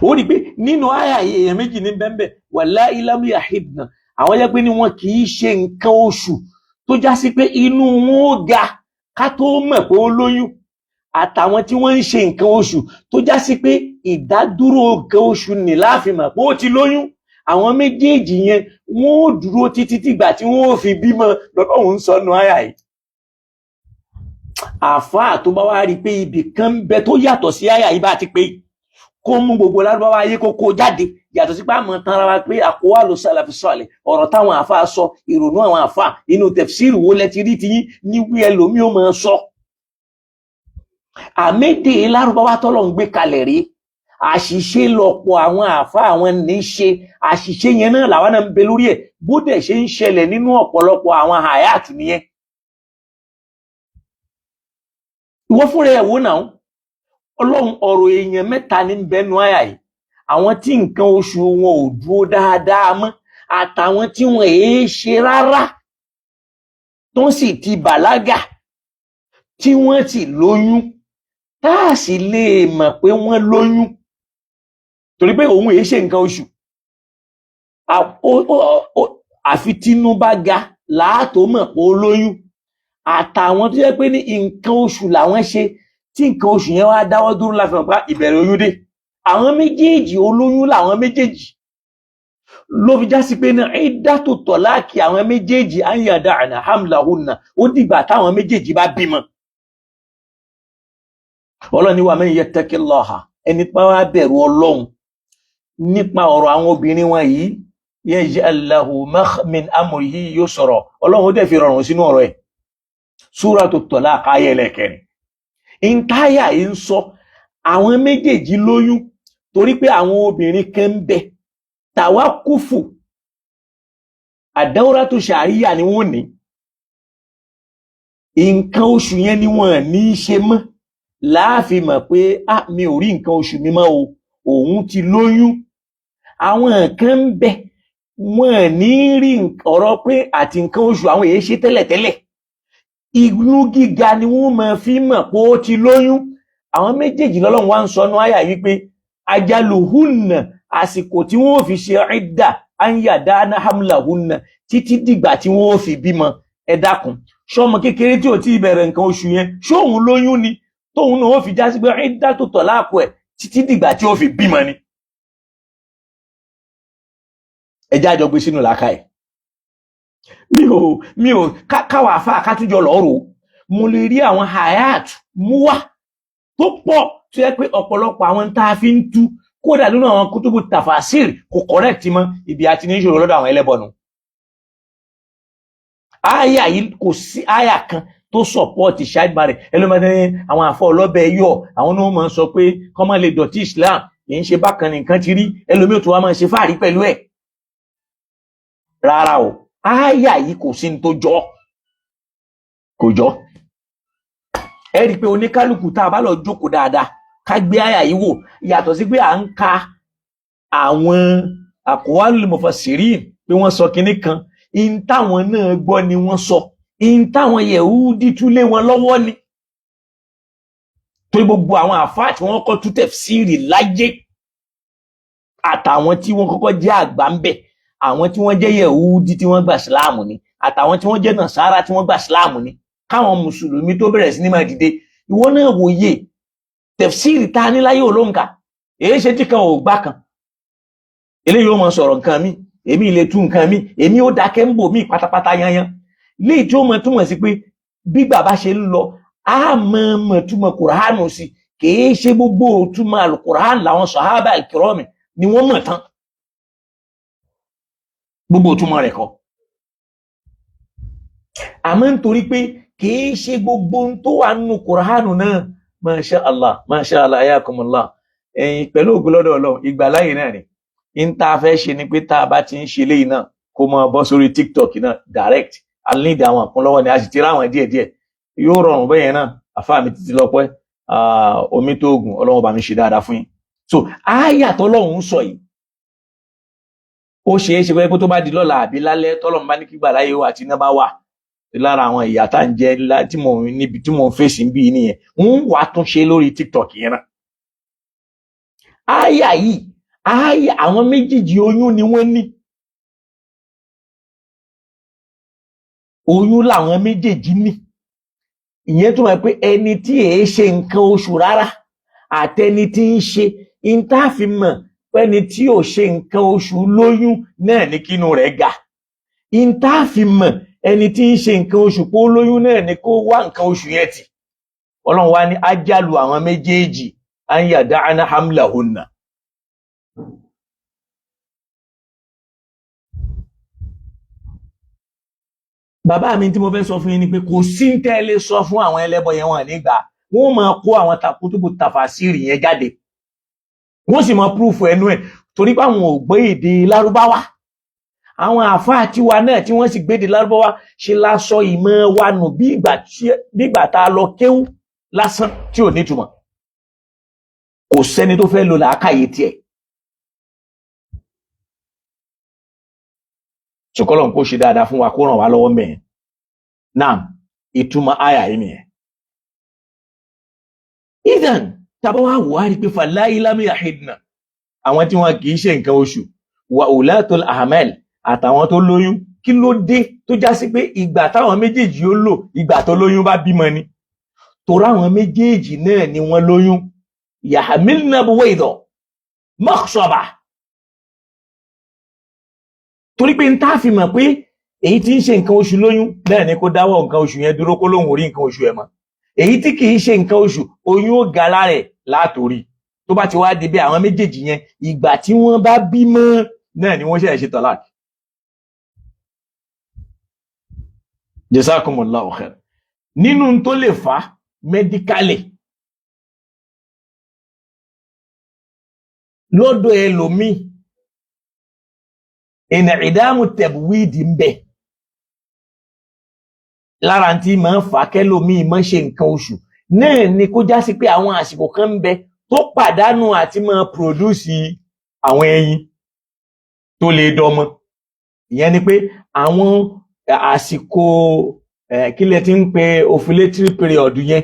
Ó rí i pé nínú àyà èèyàn méjì ní bẹ́ńbẹ́, wallahi lam yahidna, àwọn jẹ́ pé ní wọn kì í ṣe nǹkan oṣù tó já sí pé inú wọn ó ga ká tó mọ̀ pé ó lóyún, àtàwọn tí wọ́n ń ṣe nǹkan oṣù tó já sí pé ìdádúró nǹkan oṣù ní láàfin mọ̀ pé ó ti lóyún. Àwọn méjèèjì yẹn wọ́n ó dúró títí dìgbà tí wọ́n ó fi bímọ. Lọ́lọ́run ń sọnù àyà yìí. Àfáà tó bá wá rí i pé ibì kan ń bẹ tó yàtọ̀ sí àyà yìí bá ti pé, kó mú gbogbo lárúbáwá ayé kó kó jáde, yàtọ̀ sí pé àmọ́ tán ara wa pé àkówá ló sálàfi sọ̀lẹ̀ ọ̀rọ̀ táwọn àfáà sọ, ìrònú àwọn àfáà inú tẹ̀fsíìrì wo lẹ ti rí tiyín ní wí ẹlòmíì ó máa sọ. Àmédè lárúbáwá tọ́lọ̀ ń gbé kalẹ̀ rí, àṣìṣe lọ̀pọ̀ àwọn àfáà àwọn ní í ṣe, àṣìṣe yẹn náà làwọn náà ń bẹ lórí ẹ̀, bó dẹ̀ ṣe ń ṣẹlẹ̀ nínú ọ̀pọ̀lọpọ̀ àwọn àyàtù nìyẹn. Ìwọ fúnra ẹ̀ wò náà, Ọlọ́run ọ̀rọ̀ èèyàn mẹ́ta ní bẹnu àyà yìí, àwọn tí nǹkan oṣù wọn ò dúró dáadáa mọ́, àtàwọn tí wọn èé ṣe rárá tó sì ti bàlágà tí wọ́n ti lóyún, tá a sì lè mọ̀ pé wọ́n lóyún torí pé òun èé ṣe nǹkan oṣù. Àfi tínú bá ga láàtó mọ̀ pé ó lóyún. Àtàwọn tó jẹ́ pé ní nǹkan oṣù làwọn ṣe, tí nǹkan oṣù yẹn wá dáwọ́ dúró láfi mọ̀ pé ìbẹ̀rẹ̀ oyún dé. Àwọn méjèèjì olóyún làwọn méjèèjì, ló fi já sí pé ní ìdátò tọ̀láàkì àwọn méjèèjì an yada'na hamlahunna, ó dìgbà táwọn méjèèjì bá bímọ. Ọlọ́run ní wa man yattaqillaha, ẹni pa wá bẹ̀rù Ọlọ́run nípa ọ̀rọ̀ àwọn obìnrin wọn yìí, yaj'al lahu min amrihi yusra, Ọlọ́run ó dẹ̀ fi rọrùn sínú ọ̀rọ̀ ẹ̀. Suratu Talaq ayẹlẹ̀kẹrin. Ìntáyà yìí ń sọ àwọn méjèèjì lóyún torí pé àwọn obìnrin kan ń bẹ tàwákùfù àdáwòrátò ṣàríyà ni wọ́n ní nǹkan oṣù yẹn ni wọ́n ní í ṣe mọ́, láàfin mọ̀ pé ah mi ò rí nǹkan oṣù mi mọ́ o, òun ti lóyún. Àwọn kan ń bẹ wọ́n ní rí ọ̀rọ̀ pé àti nǹkan oṣù àwọn èyí ṣe tẹ́lẹ̀tẹ́lẹ̀, inú gíga ni wọ́n máa fi mọ̀ pé ó ti lóyún. Àwọn méjèèjì lọ́lọ́run wá ń sọnù àyà wípé ajaluhunna, àsìkò tí wọ́n fi ṣe ìdà anyadana hamlahunna, títí dìgbà tí wọ́n fi bímọ. Ẹ dákun, ṣọmọ kékeré tí ò tí ì bẹ̀rẹ̀ nǹkan oṣù yẹn ṣóun lóyún ni tóun náà ó fi já sí pé ìdà tó tọ̀ láàkó ẹ̀ títí dìgbà tí ó fi bímọ ni? Ẹ jẹ́ àjọ gbé sínú làákàyè. Mi ò káwà àfa àkátújọ lọ́rọ̀, mo lè rí àwọn hayat mú wá tó pọ̀ tó yẹ pé ọ̀pọ̀lọpọ̀ àwọn tá a fi ń tú kódà nínú àwọn kútùbù tàfàṣìr kò correct mọ́, ibi àti ní ìṣòro lọ́dọ̀ àwọn ẹlẹ́bọ̀nù. Àyà yìí kò sí àyà kan tó sọ̀pọ̀tì child marriage. Ẹlòmọ́tẹ́ àwọn àfọ ọlọ́bẹ̀ yọ àwọn náà máa ń sọ pé kọ́ máa lè dọ̀tí Islam, kì í ṣe bákan nìkan ti rí, ẹlòmíì tó wá máa ṣe fáàrí pẹ̀lú ẹ̀. Rárá o, àyà yìí kò sí ní tó jọ, kò jọ. Ẹ rí i pé oníkálukú tá a bá lọ jókòó dáadáa ká gbé àyà yìí wò, yàtọ̀ sí pé à ń ka àwọn aqwalul mufassirin pé wọ́n sọ kinní kan, in táwọn náà gbọ́ ni wọ́n sọ, in táwọn Yẹhudi túlé wọn lọ́wọ́ ni. Torí gbogbo àwọn àfáà tí wọ́n kọ́ tú tafsiri láyé àtàwọn tí wọ́n kọ́kọ́ jẹ́ àgbà ń bẹ̀, àwọn tí wọ́n jẹ́ Yẹhudi tí wọ́n gbà síláàmù ni, àtàwọn tí wọ́n jẹ́ Nàsárà tí wọ́n gbà síláàmù ni, káwọn mùsùlùmí tó bẹ̀rẹ̀ sí ní máa dìde. Ìwọ náà wòye Tẹ̀fsíìrì tá a ní láyé olóǹkà, èyí ṣe tí kan ò gbá kan. Eléyìí ó mọ sọ̀rọ̀ nǹkan mi, èmi lè tú nǹkan mi, èmi ó dákẹ́ ń bò mí pátápátá yanyan. Léyìí tí ó mọ túmọ̀ sí pé bí bàbá ṣe ń lọ, á mọ mọ̀ túmọ̀ Kùránù sí. Kìí ṣe gbogbo òtúmọ̀ àlùkùránù làwọn sàhábà ìkìrọ́mì ni wọ́n mọ̀ tán. Gbogbo òtúmọ̀ rẹ̀ kọ́. Àmọ́ nítorí pé kìí ṣe gbogbo ohun tó wà nínú Kùránù náà, masha Allah, masha Allah, ayakumullah, ẹ̀yin pẹ̀lú ògo lọ́dọ̀ Ọlọ́run, ìgbàláyè náà ni. N tá a fẹ́ ṣe ni pé tá a bá ti ń ṣe léyìí náà, kó máa bọ́ sórí TikTok náà direct. A ní ìdí àwọn àkúnlọ́wọ́ ni, a sì ti ráwọn díẹ̀díẹ̀, yóò rọrùn bẹ́yẹn náà. Àfáà mi títí lọ́pẹ́ omi tó gùn, Ọlọ́run bá mi ṣe dáadáa fún yín. So ááyà tọ́lọ́run ń sọ yìí, ó ṣeé ṣe pé tó bá di lọ́la àbí lálẹ́, tọ́lọ́run bá ní kí gbàláyé wà tí iná bá wà, lára àwọn ìyà tá ń jẹ tí mò ń níbi tí mò ń fèsì ń bí nìyẹn, ń wàá tún ṣe lórí TikTok yẹn náà. Ááyà yìí, ááyà àwọn méjèèjì, oyún ni wọ́n ní, oyún làwọn méjèèjì ní. Ìyẹn tó mọ̀ pé ẹni tí èé ṣe nǹkan oṣù rárá àtẹni tí ń ṣe, ìntàfimọ̀ pẹ́ni tí ò ṣe nǹkan oṣù lóyún náà ní kínú rẹ̀ ga. Ìntàfimọ̀ ẹni tí ń ṣe nǹkan oṣù pé ó lóyún náà ní kó wá nǹkan oṣù yẹn tì. Ọlọ́run wá ní ájálù àwọn méjèèjì an yada'na hamlahunna. Bàbá mi, tí mo fẹ́ sọ fún yín ni pé kò sí ń tẹ́lẹ̀ sọ fún àwọn ẹlẹ́bọ yẹn, wọn nígbà wọ́n máa kó àwọn takutubu tàfàsírì yẹn jáde, wọ́n sì máa púrúfù ẹnu ẹ̀, torí pé àwọn ò gbé èdè lárúbáwá. Àwọn àáfàá tiwa náà tí wọ́n sì gbé èdè lárúbáwá ṣe lásọ ìmọ̀ wa nù bí ìgbà tá a lọ kéwú lásán tí ò nítumọ̀. Kò sẹ́ni tó fẹ́ lo làákàyè tiẹ̀. Sọkọlọ́n kó ṣe dáadáa fún wa, kó ràn wá lọ́wọ́ mẹ́rin náà. Ìtumọ̀ àyà yìí nìyẹn. Idan tàbá wà wò á rí pé fàlàyé lámì àhìdìnà, àwọn tí wọn kì í ṣe nǹkan oṣù, wà ulatul ahmal, àtàwọn tó lóyún, kí ló dé tó já sí pé ìgbà táwọn méjèèjì ó lò, ìgbà tó lóyún bá bímọ ni? Torí àwọn méjèèjì náà ni wọ́n lóyún. Yahmilna buwayda makhsaba. Torí pé n tá fi mọ̀ pé èyí tí ń ṣe nǹkan oṣù lóyún náà ni kó dáwọ́ nǹkan oṣù yẹn dúró, kó lóun ò rí nǹkan oṣù ẹ̀ mọ́. Èyí tí kì í ṣe nǹkan oṣù, oyún ó ga lára ẹ̀ látòrí. Tó bá ti wá di bí àwọn méjèèjì yẹn, ìgbà tí wọ́n bá bímọ náà ni wọ́n ṣẹ̀ṣẹ̀ ṣe tọ́lák. Jazakumullahu khair. Nínú tó lè fà á mẹ́díkálì lọ́dọ̀ ẹlòmíì, ìnà ìdáàmú tẹ̀bùwíìdì ń bẹ lára tí máa ń fà kẹ́lòmíì máa ṣe nǹkan oṣù náà ni kó já sí pé àwọn àsìkò kan ń bẹ tó pàdánù àti máa pòdúsì àwọn ẹyin tó lè dọmọ. Ìyẹn ni pé àwọn àsìkò kílẹ̀ tí ń pe ovulatory period yẹn,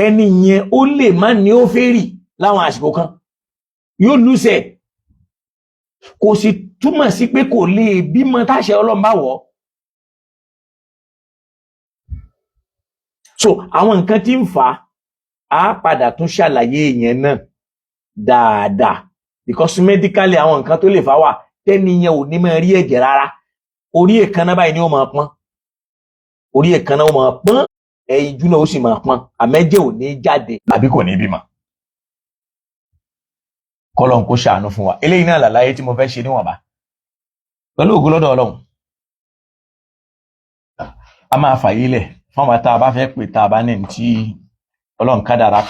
ẹni yẹn ó lè má ní ó fẹ́ rì láwọn àsìkò kan, yóò lùsẹ̀. Kò sì túmọ̀ sí pé kò lè bímọ táṣẹ Ọlọ́run bá wọ̀. So àwọn nǹkan tí ń fà á padà tún ṣàlàyé yẹn náà dáadáa, because medically àwọn nǹkan tó lè fà wà tẹ́ni yẹn ò ní máa rí ẹ̀jẹ̀ rárá. Orí èékánná báyìí ni ó máa pọ́n, orí èékánná ó máa pọ́n, ẹyin náà ó sì máa pọ́n, àmẹ́jẹ̀ ò ní jáde àbí kò ní bímọ. Kọ́lọ́n kó ṣàánú fún wa. Eléyìí náà làlàyé tí mo fẹ́ ṣe níwọ̀nba pẹ̀lú ògo lọ́dọ̀ Ọlọ́run. A máa fàyè lẹ̀ fún àwọn tá a bá fẹ́ pè, tá a bá ní tí Ọlọ́run kádàrá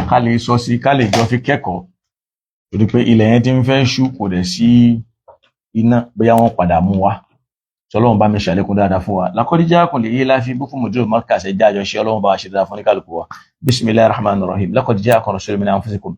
ká lè sọ sí, ká lè jọ fi kẹ́kọ̀ọ́, torí pé ilẹ̀ yẹn ti ń fẹ́ ṣú, kò dẹ̀ sí iná, bóyá wọ́n padà mú wa. Sọlọ́run bá mi ṣàlékún dáadáa fún wa. Laqad ja'akum li ilafi fún mùdírù markaz, ẹjẹ́ àjọṣe. Ọlọ́run bá wa ṣe dáadáa fún oníkàlùkù wa. Bismillahir rahmanir rahim. Laqad ja'akum rasulun min anfusikum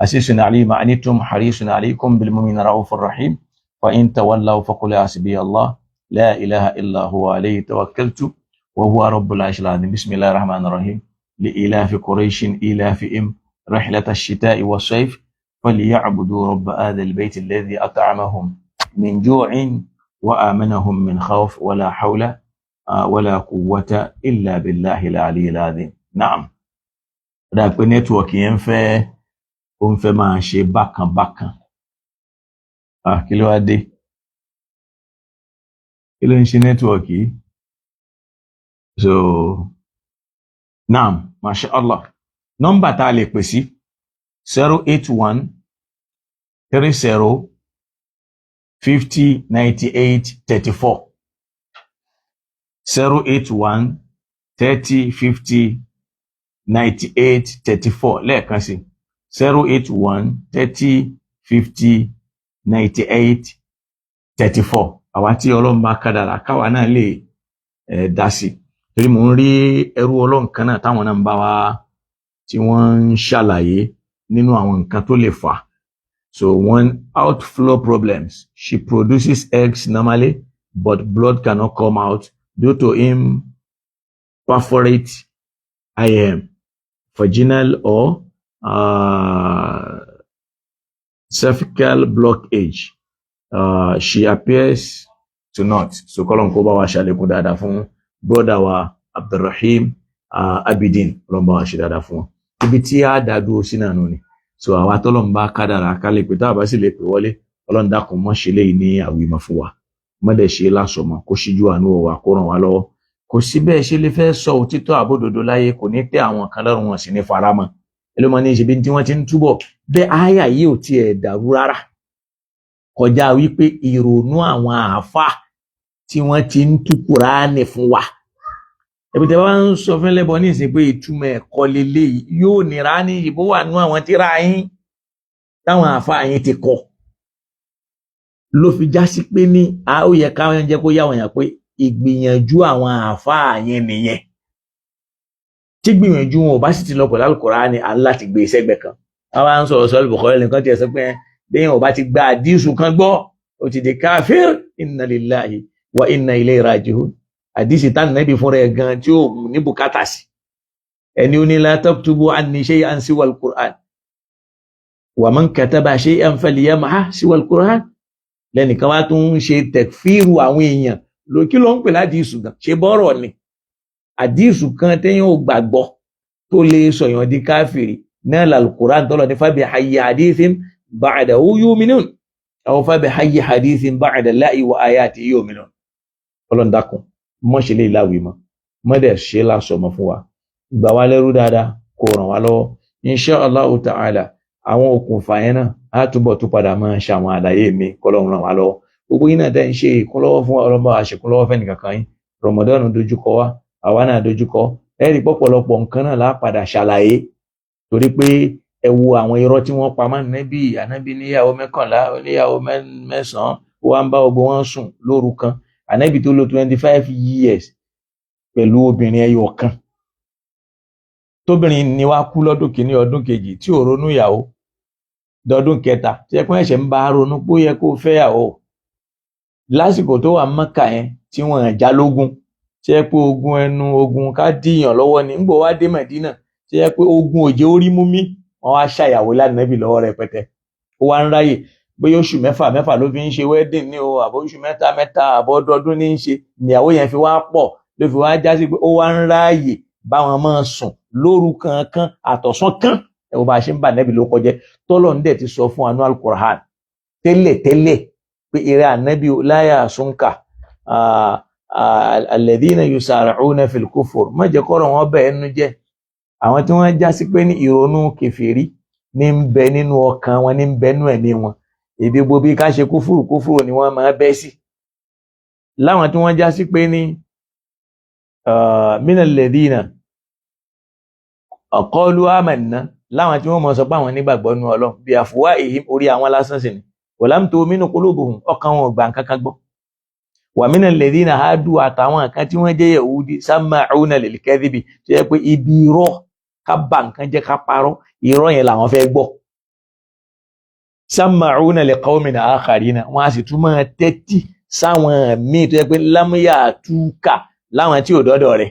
عزيز علي ما عنتم حريص عليكم بالمؤمنين رؤوف رحيم فإن تولوا فقل حسبي الله لا إله إلا هو عليه توكلت وهو رب العرش العظيم. بسم الله الرحمن الرحيم. لإلاف قريش إلافهم رحلة الشتاء والصيف فليعبدوا رب هذا البيت الذي أطعمهم من جوع وآمنهم من خوف ولا حول ولا قوة إلا بالله العلي العظيم. نعم. Ó dà pé nẹ́tíwọ̀kì yẹn ń fẹ́, ó ń fẹ́ máa ṣe bákan bákan. Ah, kí ló wá dé? Kí ló ń ṣe nẹ́tíwọ̀kì yìí? So naam, masha Allah, nọ́mbà tá a lè pè sí 081 30 50 98 34, 081 30 50 98 34. Lẹ́ẹ̀kan sí, 081 30 50 98 34. Àwa tí Ọlọ́run bá kádàrá káwa náà lè dá sí, torí mò ń rí ẹrú Ọlọ́run kan náà táwọn náà ń bá wa tí wọ́n ń ṣàlàyé nínú àwọn nǹkan tó lè fà. So one, outflow problems. She produces eggs normally, but blood cannot come out due to imperforate IM, vaginal or cervical blockage. She appears to not. So kọ́lọ́n kó bá wa ṣàlékún dáadáa fún brother wa Abdulrahim Abidin, kọ́lọ́n bá wa ṣe dáadáa fún wọn. Ibi tí a dá dúró sí náà nù ni. So àwa tọ́lọ́n bá kádàrá ká lè pè, tá a bá sì lè pè wọlé, Ọlọ́run dákun mọ́ ṣe léyìí ní àwìmọ̀ fún wa. Mọ́ dẹ̀ ṣe lásọmọ, kó ṣíjú àánú wa, kó ràn wá lọ́wọ́. Kò sí bẹ́ẹ̀ ṣe lè fẹ́ sọ òtítọ́ àbódodo láyé, kò ní tẹ́ àwọn kan lọ́rùn, wọn sì ní faramọ́. Ẹlòmọ́ ní ṣe bí tí wọ́n ti ń túbọ̀ bẹ́ẹ̀. Àyà yìí ò tiẹ̀ dàrú rárá, kọjá wípé ìrònú àwọn àáfàá tí wọ́n ti ń tú Kùránì fún wa. Ẹbí tẹ́ bá ń sọ fún ẹlẹ́bọ ní ìsìn pé ìtumọ̀ ẹ̀kọ́ leléyìí, yóò nira ní ìbò wà nú àwọn tíra yín táwọn àáfàá yín ti kọ. Ló fi já sí pé ní a ó yẹ káwọn jẹ́ kó yá wọn yàn pé ìgbìyànjú àwọn àáfàá yẹn nìyẹn. Tí gbìyànjú wọn ò bá sì ti lọ pẹ̀lú Al-Kùránì, à ń láti gbé sẹ́gbẹ̀ẹ́ kan. Wọ́n bá ń sọ̀rọ̀ sọ́ọ́ Bukhari nìkan tiẹ̀ sọ pé bẹ́ẹ̀ ò bá ti gba àdísù kan gbọ́, ó ti di káfíìr. Inna lillahi wa inna ilayhi raji'un. Àdísì tá nàbí fúnra ẹ̀ gan tí ó ní bùkátà sí, ẹni ó ní la taktubu anni shay'an siwa al-Qur'an wa man kataba shay'an falyamha siwa al-Qur'an. Lẹ́nìkan wá tún ń ṣe tẹ̀fíìrù àwọn èèyàn. Kí ló ń pè ládìísù gan? Ṣe bọ́rọ̀ ni àdísù kan téèyàn ò gbàgbọ́ tó lè sọ̀yàn di káfìrí náà lal-Qur'an tọ́lọ̀ ní fabi hayyi hadithin ba'dahu yu'minun aw fabi hayyi hadithin ba'da Allahi wa ayatihi yu'minun. Ọlọ́run dákun, mọ́ ṣe lè láwìí mọ́, mọ́ dẹ̀ ṣe lásọmọ fún wa, gbà wá lẹ́rú dáadáa, kó ràn wá lọ́wọ́. Insha Allahu ta'ala, àwọn okùnfà yẹn náà á túbọ̀ tó padà máa ṣe àwọn àlàyé mi. Kọ́lọ́run ràn wá lọ́wọ́. Gbogbo yín náà tẹ́ ń ṣe ìkúnlọ́wọ́ fún, Ọlọ́run bá wa ṣèkúnlọ́wọ́ fẹ́ nìkankan yín. Ramadan dojúkọ wá, àwa náà dojúkọ. Ẹ rí pọ̀pọ̀lọpọ̀ nǹkan náà lápadà ṣàlàyé, torí pé ẹ wo àwọn irọ́ tí wọ́n pa mọ́ Ànábì. Ànábì níyàwó 11, oníyàwó 9, ó wá ń bá gbogbo wọn sùn lóru kan. Ànábì tó lò 25 years pẹ̀lú obìnrin ẹyọ kan, tóbìnrin ni wá kú lọ́dún kìíní, ọdún kejì, tí ò ronú ìyàwó, dọdún kẹta tí ẹ kún ẹ̀ṣẹ̀ ń bá ronú pé ó yẹ kó fẹ́ yàwó. Lásìkò tó wà Mọ́kà yẹn tí wọ́n já lógún, tí ẹ pé ogun ẹnu, ogun ká dìyàn lọ́wọ́ ni. Ńgbò wá dé Mẹ̀dínà, tí ẹ pé ogun òjò orí mú mi, wọ́n wá ṣàyàwó lánàbì lọ́wọ́ rẹpẹtẹ. Ó wá ń ráyè, bóyá oṣù 6 6 ló fi ń ṣe wedding ní o, àbọ̀ oṣù 3 3, àbọ̀ ọdọọdún ní í ṣe. Ìyàwó yẹn fi wá pọ̀, ló fi wá já sí pé ó wá ń ráàyè báwọn máa sùn lóru kankan àtọ̀sán kan. Ẹ wo bá a ṣe ń bà nẹ́bì ló kọjẹ́, tọ́lọ̀ ń dẹ̀ ti sọ fún anú Al-Qur'an tẹ́lẹ̀ tẹ́lẹ̀ pé eré ànábì láyà súnkà alladhina yusari'una fil kufur, má jẹ́ kọ́rọ̀ wọn bẹ̀ ẹnu jẹ́. Àwọn tí wọ́n já sí pé ní ìrònú kèfèrí ní ń bẹ nínú ọkàn wọn, ní ń bẹ nínú ẹ̀mí wọn, èdè gbogbo bí ká ṣe kúfùrù kúfùrù ni wọ́n máa bẹ́ sí. Láwọn tí wọ́n já sí pé ní minal ladhina qalu amanna, láwọn tí wọ́n mọ̀ sọ pé àwọn nígbàgbọ́ nú Ọlọ́run bí afwahihim, orí àwọn lásán sì ni, walam tu'minu qulubuhum, ọkàn wọn ò gbà nǹkan kan gbọ́. Wa minal ladhina hadu, àtàwọn kan tí wọ́n jẹ́ Yahudi, samma'una lil kadhibi, tó yẹ pé ibi irọ́, ká bà nǹkan jẹ́, ká parọ́, irọ́ yẹn làwọn fẹ́ gbọ́. Samma'una li qawmin akharina, wọn a sì tún máa tẹ́tí sáwọn míì tó yẹ pé lam ya'tuka, láwọn tí ò dọ́dọ̀ rẹ̀,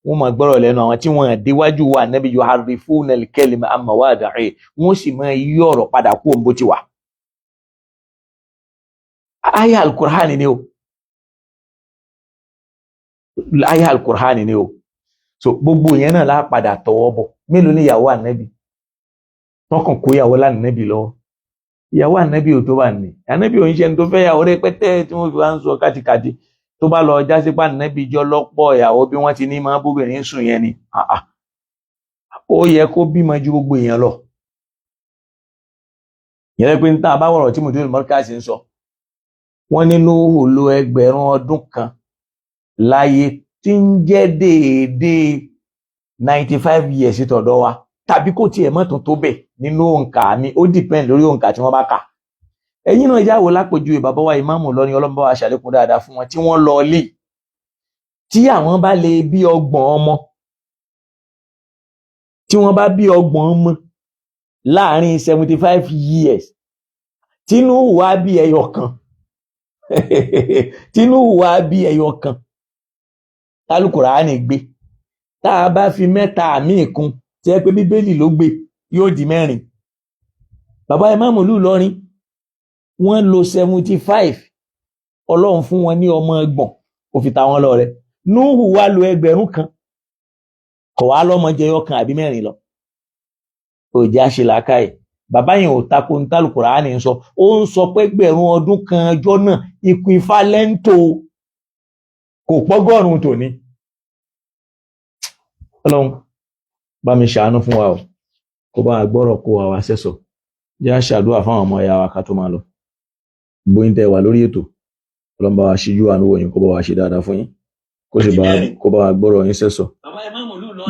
wọ́n máa gbọ́rọ̀ lẹ́nu àwọn tí wọ́n déwájú wa Ànábì. Yuharrifuna al-kalima an mawadi'i, wọ́n sì máa yí ọ̀rọ̀ padà kú òun bó ti wà. Aya al-Qur'ani ni o, aya al-Qur'ani ni o. So gbogbo yẹn náà lápadà tọwọ́ bọ̀. Mélòó ni ìyàwó ànábì tọkàn kó ìyàwó lánàbì lọ́wọ́? Ìyàwó ànábì ò tó bá ní. Ànábì ò ń ṣe ẹni tó fẹ́ yàwó rẹpẹtẹ tí wọ́n fi wá ń sọ kátikáti. Tó bá lọ jásí pa ànábì jọ lọ́pọ̀ ìyàwó bí wọ́n ti ní máa bóbìnrin sùn yẹn ni, ó yẹ kó bímọ ju gbogbo èèyàn lọ. Ìyẹn pé níta bá wọ̀rọ̀ tí mùdírù mọ́ríkàsì ń sọ, wọ́n ní Núhù lò ẹgbẹ̀rún ọdún kan láyé tí ń jẹ́ déédéé 95 years tọ̀dọ̀ wa, tàbí kò tiẹ̀ mọ́ tún tó bẹ̀ nínú òǹkà mi, ó depend lórí òǹkà tí wọ́n bá kà. Ẹ̀yin náà yáwó lápèjúwe bàbá wa ìmáàmù lọ́ni, ọlọ́mọba wa ṣàlékún dáadáa fún wọn tí wọ́n lọ lé, tí àwọn bá lè bí 30 ọmọ, tí wọ́n bá bí 30 ọmọ láàrin 75 years, Tinubu wá bí ẹyọ kan, Tinubu wá bí ẹyọ kan tálùkùránì gbé, tá a bá fi 3 míì kún tí ẹ pé Bíbélì ló gbé, yóò di 4. Bàbá ìmáàmù ìlú Ìlọrin wọ́n lò 75, Ọlọ́run fún wọn ní ọmọ 30, ó fi ta wọn lọ́rẹ. Núhù wá lo 1,000 kan, kò wá lọ́mọ jẹyọ kan àbí 4 lọ. Òjá ṣe làákàyè. Bàbá yẹn ò tako ní tálùkùránì ń sọ, ó ń sọ pé 1,000 ọdún kan ọjọ́ náà ìkúifálẹ́ńtò kò pọ́gọ́rùn-ún tòní. Ọlọ́run bá mi ṣàánú fún wa o, kó bá gbọ́rọ̀ kó wa wá sẹ́sọ̀. Jẹ́ àṣàdúrà fáwọn ọmọ ìyá wa ká tó máa lọ. Bóyá tẹ́ wà lórí ètò, Ọlọ́run bá wa ṣíjú àánú wò yín, kó bá wa ṣe dáadáa fún yín, kó sì kó bá wa gbọ́rọ̀ yín sẹ́sọ̀.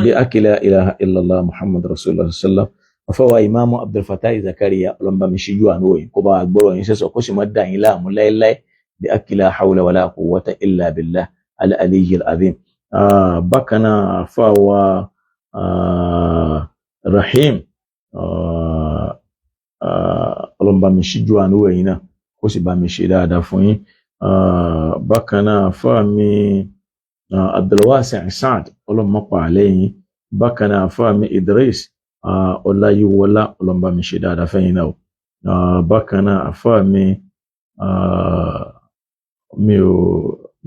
Bí akila ilaha illallah Muhammad rasulullah sallam. Afọwà ìmáàmù Abdulfatai Zakaria, Ọlọ́run bá mi ṣíjú àánú wò yín, kó bá wa gbọ́rọ̀ yín sẹ́sọ̀, kó sì má dà yín láàmú láéláé. Bí akila hawla wala quwwata illa billah al-aliyyil azim. Bákan náà afọwà Rahim, Ọlọ́run bá mi ṣíjú àánú wò yín náà, kó sì bá mi ṣe dáadáa fún yín. Bákan náà afọwà mi Abdulwasi Saad, Ọlọ́run má pa àlẹ́ yín. Bákan náà afọwà mi Idris Ọláyíwọlá, Ọlọ́run bá mi ṣe dáadáa fẹ́yìn náà. Bákan náà afọwà mi,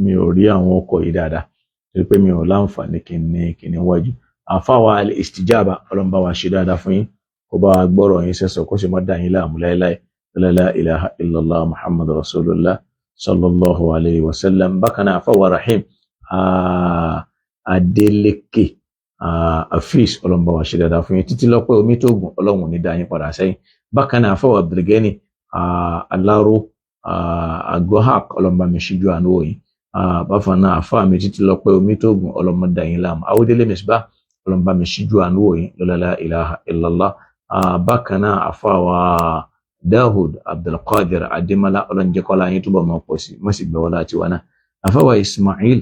mi ò rí àwọn ọkọ̀ yìí dáadáa torí pé mi ò láǹfààní kí n ní wájú. Àfáwà al-istijaba, Ọlọ́run bá wa ṣe dáadáa fún yín, kó bá wa gbọ́rọ̀ yín sẹ́sọ̀, kó sì má dà yín láàmú láéláé. La ilaha illallah Muhammad rasulullah sallallahu alayhi wa sallam. Bákan náà àfáwà Rahim Adeleke Afis, Ọlọ́run bá wa ṣe dáadáa fún yín. Títí lọ́pẹ́ omi tó gùn, Ọlọ́run ní dá yín padà sẹ́yìn. Bákan náà àfáwà Abdulgani Alaro Agohak, Ọlọ́run bá mi ṣíjú àánú wò yín. Bákan náà àfáà mi títí lọ́pẹ́ omi tó gùn, Ọlọ́run má dà yín láàmú. Awódélé Misbah, Ọlọ́run bá mi ṣíjú àánú wò yín. La ilaha illallah. Bákan náà àfáà wa Dahud Abdulkadir Adémọlá, Ọlọ́run jẹ́ kọ́lá yín túbọ̀ máa pọ̀ sí, má sì gbẹ́wọ́lá àti wọnà. Àfáà wa Ismail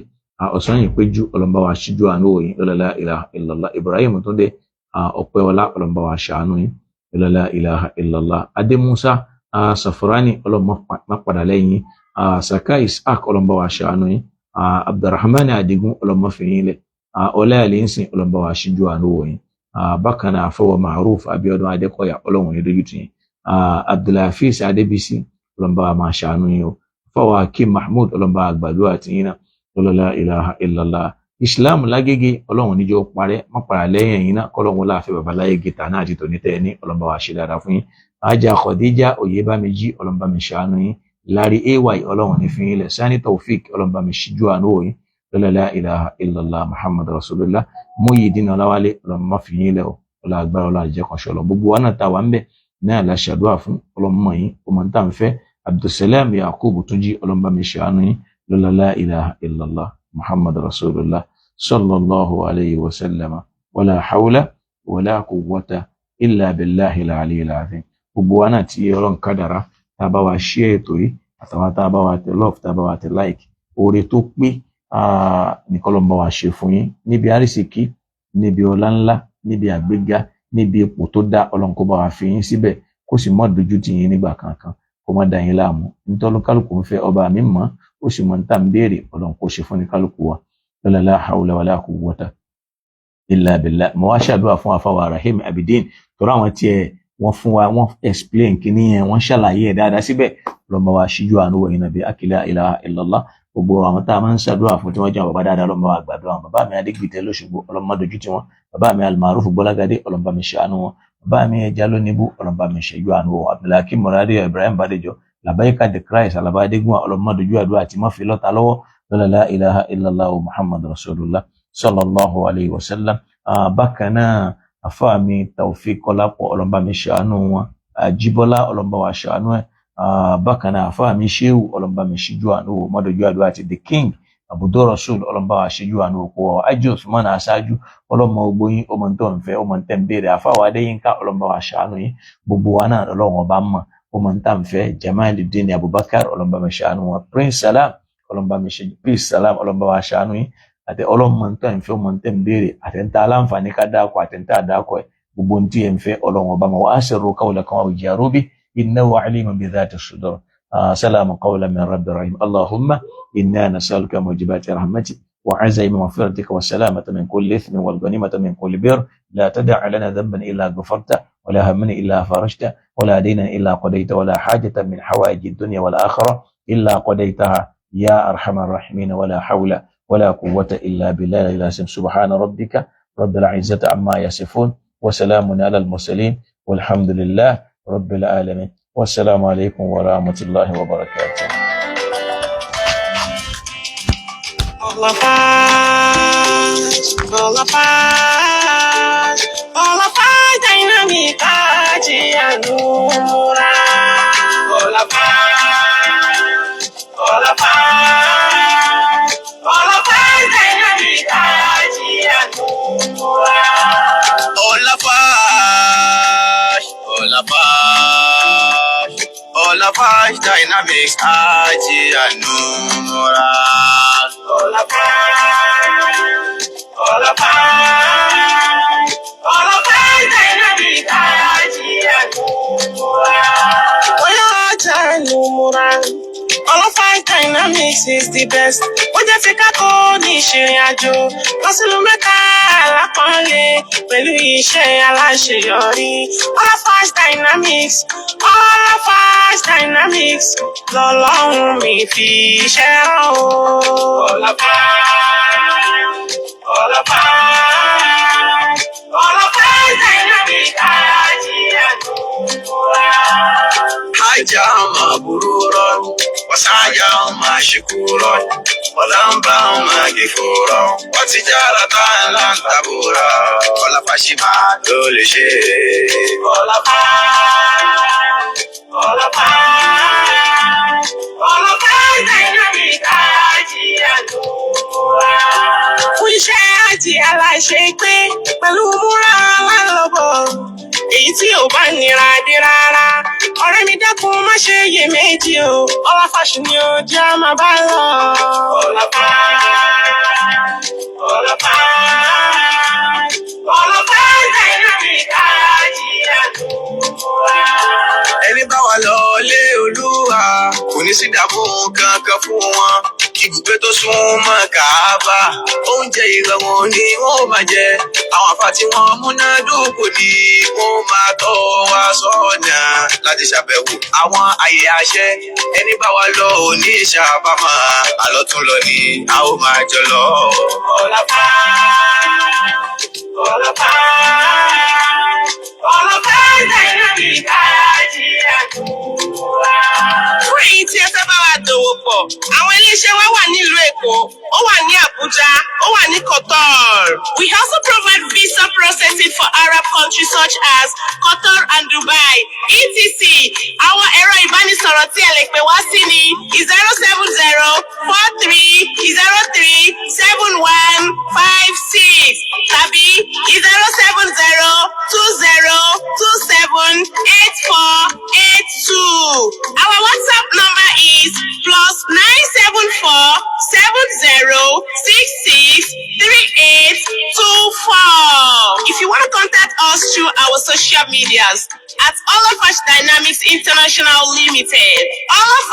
ọ̀sán yìí péjú, Ọlọ́run bá wa ṣíjú àánú wò yín. La ilaha illallah. Ibrahim Túndé Ọpẹ́ọlá, Ọlọ́run bá wa ṣàánú yín. La ilaha illallah. Adé Musa Safurani, Ọlọ́run má padà lẹ́yìn. Saka Isaac, Ọlọ́run bá wa ṣàánú yín. Abdulrahman Adigun, Ọlọ́run má fi yín lẹ̀. Ọlá Alinsin, Ọlọ́run bá wa ṣíjú àánú wò yín. Bákan náà àfọwọ́ Maruf Abiodun Adékọ̀yà, Ọlọ́run ní dójú tì yín. Abdulhafiz Adébísí, Ọlọ́run bá wa máa ṣàánú yín o. Fọwọ́ Akim Mahmood, Ọlọ́run bá wa gbàdúrà tì yín náà. La ilaha illallah. Islam lágége, Ọlọ́run níjọ́ parẹ́, má para lẹ́yìn ẹ̀yin náà, kọ́lọ́run láàfin bàbá láyége tàná àti tòní tẹ́ ẹ ní. Ọlọ́run bá wa ṣe dáadáa fún yín. Ajá Khadija Oyèbámijí, Ọlọ́run bá mi ṣàánú yín. Lárí ay, Ọlọ́run ní fi yín lẹ̀. Sani Taofik, Ọlọ́run bá mi ṣíjú àánú wò yín. La ilaha illallah Muhammad rasulullah. Muyideen Ọláwálé, Ọlọ́run má fi yín lẹ̀ o. Ọlá agbára Ọlá àjẹkànṣọ́ lọ. Gbogbo wa náà ta wà ń bẹ̀ náà la ṣàdúrà fún. Ọlọ́run mọ̀ yín, ọmọ tá à ń fẹ́. Abdulsalam Yakubu Túnjí, Ọlọ́run bá mi ṣàánú yín. La ilaha illallah Muhammad rasulullah sallallahu alayhi wa sallam. Wala hawla wala quwwata illa billahi al-aliyyil azim. Gbogbo wa náà tí Ọlọ́run kádàrá tá a bá wa share ètò yìí, àtàwọn tá a bá wa tẹ love, tá a bá wa tẹ like, oore tó pé ní k'Ọlọ́run bá wa ṣe fún yín níbi àrísìkí, níbi ọlá ńlá, níbi àgbéga, níbi ipò tó dá. Ọlọ́run kó bá wa fi yín síbẹ̀, kó sì má dojú tì yín nígbà kankan, kó má dá yín láàmú. Nítorí kálukú ń fẹ́ ọba mi mọ́, ó sì mọ̀ níta ń béèrè, Ọlọ́run kó ṣe fún ní kálukú wa. La hawla wala quwwata illa billah. Mo wá ṣàdúrà fún àfàwà Rahim Abidin, torí àwọn tiẹ̀ wọ́n fún wa, wọ́n explain kíní yẹn, wọ́n ṣàlàyé ẹ̀ dáadáa síbẹ̀. Lọ́mọ wa ṣíjú àánú wọ̀nyí nàbí akila ilaha illallah. Gbogbo àwọn tá a máa ń ṣàdúrà fún tí wọ́n jẹ́ àwọn bàbá dáadáa, ọlọ́mọ wa gbàdúrà wọn. Bàbá mi Adégbìtẹ́ lọ́ṣogbo, ọlọ́mọ dojú tí wọn. Bàbá mi Almaruf Gbọ́lágadé, ọlọ́mọ bá mi ṣàánú wọn. Bàbá mi Ẹja Lónìbù, ọlọ́mọ bá mi ṣẹ́jú àánú wọn. Abdulhakeem Muradi, Ibrahim Badejo, Labayika the Christ, Alaba Adegunwa, ọlọ́mọ dojú àdúrà àti mọ́fì lọ́ta lọ́wọ́. Lọ́la la ilaha illallah Muhammad rasulullah sallallahu alayhi wa sallam. Bákan náà, àfáà mi Taofik Kọ́lápọ̀, ọlọ́mọ bá mi ṣàánú wọn. Àjíbọ́lá, ọlọ́mọ bá wa ṣàánú ẹ̀. Bákan náà, àfáà mi Ṣéwù, ọlọ́mọ bá mi ṣíjú àánú wò, mọ́dọ̀jú àdúrà àti the king Abudu Rasul, ọlọ́mọ bá wa ṣíjú àánú wò kó wa. Ájí Usman aṣáájú, ọlọ́mọ ogbóyin, ọmọ tó ń fẹ́, ọmọ tẹ́ ń béèrè. Àfáà wa Adéyínká, ọlọ́mọ bá wa ṣàánú yín. Gbogbo wa náà ọlọ́run ọba mọ̀, ọmọ tá ń fẹ́. Jamaluddin Abubakar, ọlọ́mọ bá mi ṣàánú wọn. Prince Salam, ọlọ́mọ bá mi ṣe Peace Salam, ọlọ́mọ bá wa ṣàánú yín. Àti ọlọ́mọ tó ń fẹ́, ọmọ tẹ́ ń béèrè, àtẹ̀ntà aláǹfààní ká dákọ̀, àtẹ̀ntà àdákọ̀ ẹ̀, gbogbo ohun tí ẹ̀ ń fẹ́ ọlọ́run ọba mọ̀. Wa asirru qawlakum aw ijharu bihi innahu alimun bi dhati sudur. Salamun qawlan min rabbir rahim. Allahumma inna nas'aluka mujibati rahmatik wa azaima maghfiratika wa salamata min kulli ithmin wal ghanimata min kulli bir. La tad'a lana dhanban illa ghafarta, wala hamman illa farajta, wala daynan illa qadayta, wala hajatan min hawaiji dunya wal akhirah illa qadaytaha ya arhamar rahimin. Wala hawla wala quwwata illa billahi al-azim. Subhana rabbika rabbil izzati amma yasifun wa salamun ala al-mursalin walhamdulillah rabbil alamin. Wassalamu alaikum wa rahmatullahi wa barakatuh. Olafaz, Olafaz, Dynamic Ajianura. Olafaz, Olafaz, Olafaz, Dynamic Ajianura. Olafaz, Olafaz, Olafaz Dynamics Ajianura. Olafaz, Olafaz, Olafaz, Dynamic Ajianura. Olafaz, Olafaz Dynamics is the best. Ó jẹ́ ti ká kó ní ìṣìrìn àjò lọ sílùú Mẹ́ka alápọ̀nlé pẹ̀lú iṣẹ́ aláṣeyọrí. Olafaz Dynamics, Olafaz Dynamics lọ́lọ́run mi fi iṣẹ́ rán o. Olafaz, Olafaz, Olafaz Dynamics Ajianura. Hajja mabrura wa sa'ya mashkura wa dhanba maghfura wa tijaratan lan tabura. Olafaz máa ló lè ṣe. Olafaz, Olafaz, Olafaz Dynamic Ajianura. Fún iṣẹ́ àjì aláṣẹ pé pẹ̀lú múra alálọ́bọ̀, èyí tí ò bá nira dé rárá. Ọ̀rẹ́ mi dákun, má ṣe iyèméjì o, Olafaz ni ó jẹ́ á máa bá lọ. Olafaz, Olafaz, Olafaz Dynamic Ajianura. Ẹni bá wa lọ lé Olúwa kò ní sí ìdààmú kankan fún wọn. Ibùgbé tó sún mọ́ Kàábà, oúnjẹ ìrọ̀rùn ni wọ́n máa jẹ. Àwọn àfa tí wọ́n múná dóko ni wọ́n máa tọ́ wa sọ́nà láti ṣàbẹ̀wò àwọn àyè àṣẹ. Ẹni bá wa lọ ò ní ìṣàbámọ̀, àlọ́tún lọ ni a ó máa jọ lọ. Olafaz, Olafaz, Olafaz Dynamic Ajianura. Fún èyí tí ẹ fẹ́ bá wa dòwò pọ̀, àwọn iléeṣẹ́ wa wà nílùú Èkó, ó wà ní Àbújá, ó wà ní Qatar. We also provide visa processing for Arab countries such as Qatar and Dubai, etc. Àwọn ẹ̀rọ ìbánisọ̀rọ̀ tí ẹ lè pè wá sí ní 07043037156 tàbí 07020278482. Our WhatsApp number is +97470663824. If you want to contact us through our social medias at Olafaz Dynamics International Limited. Olafaz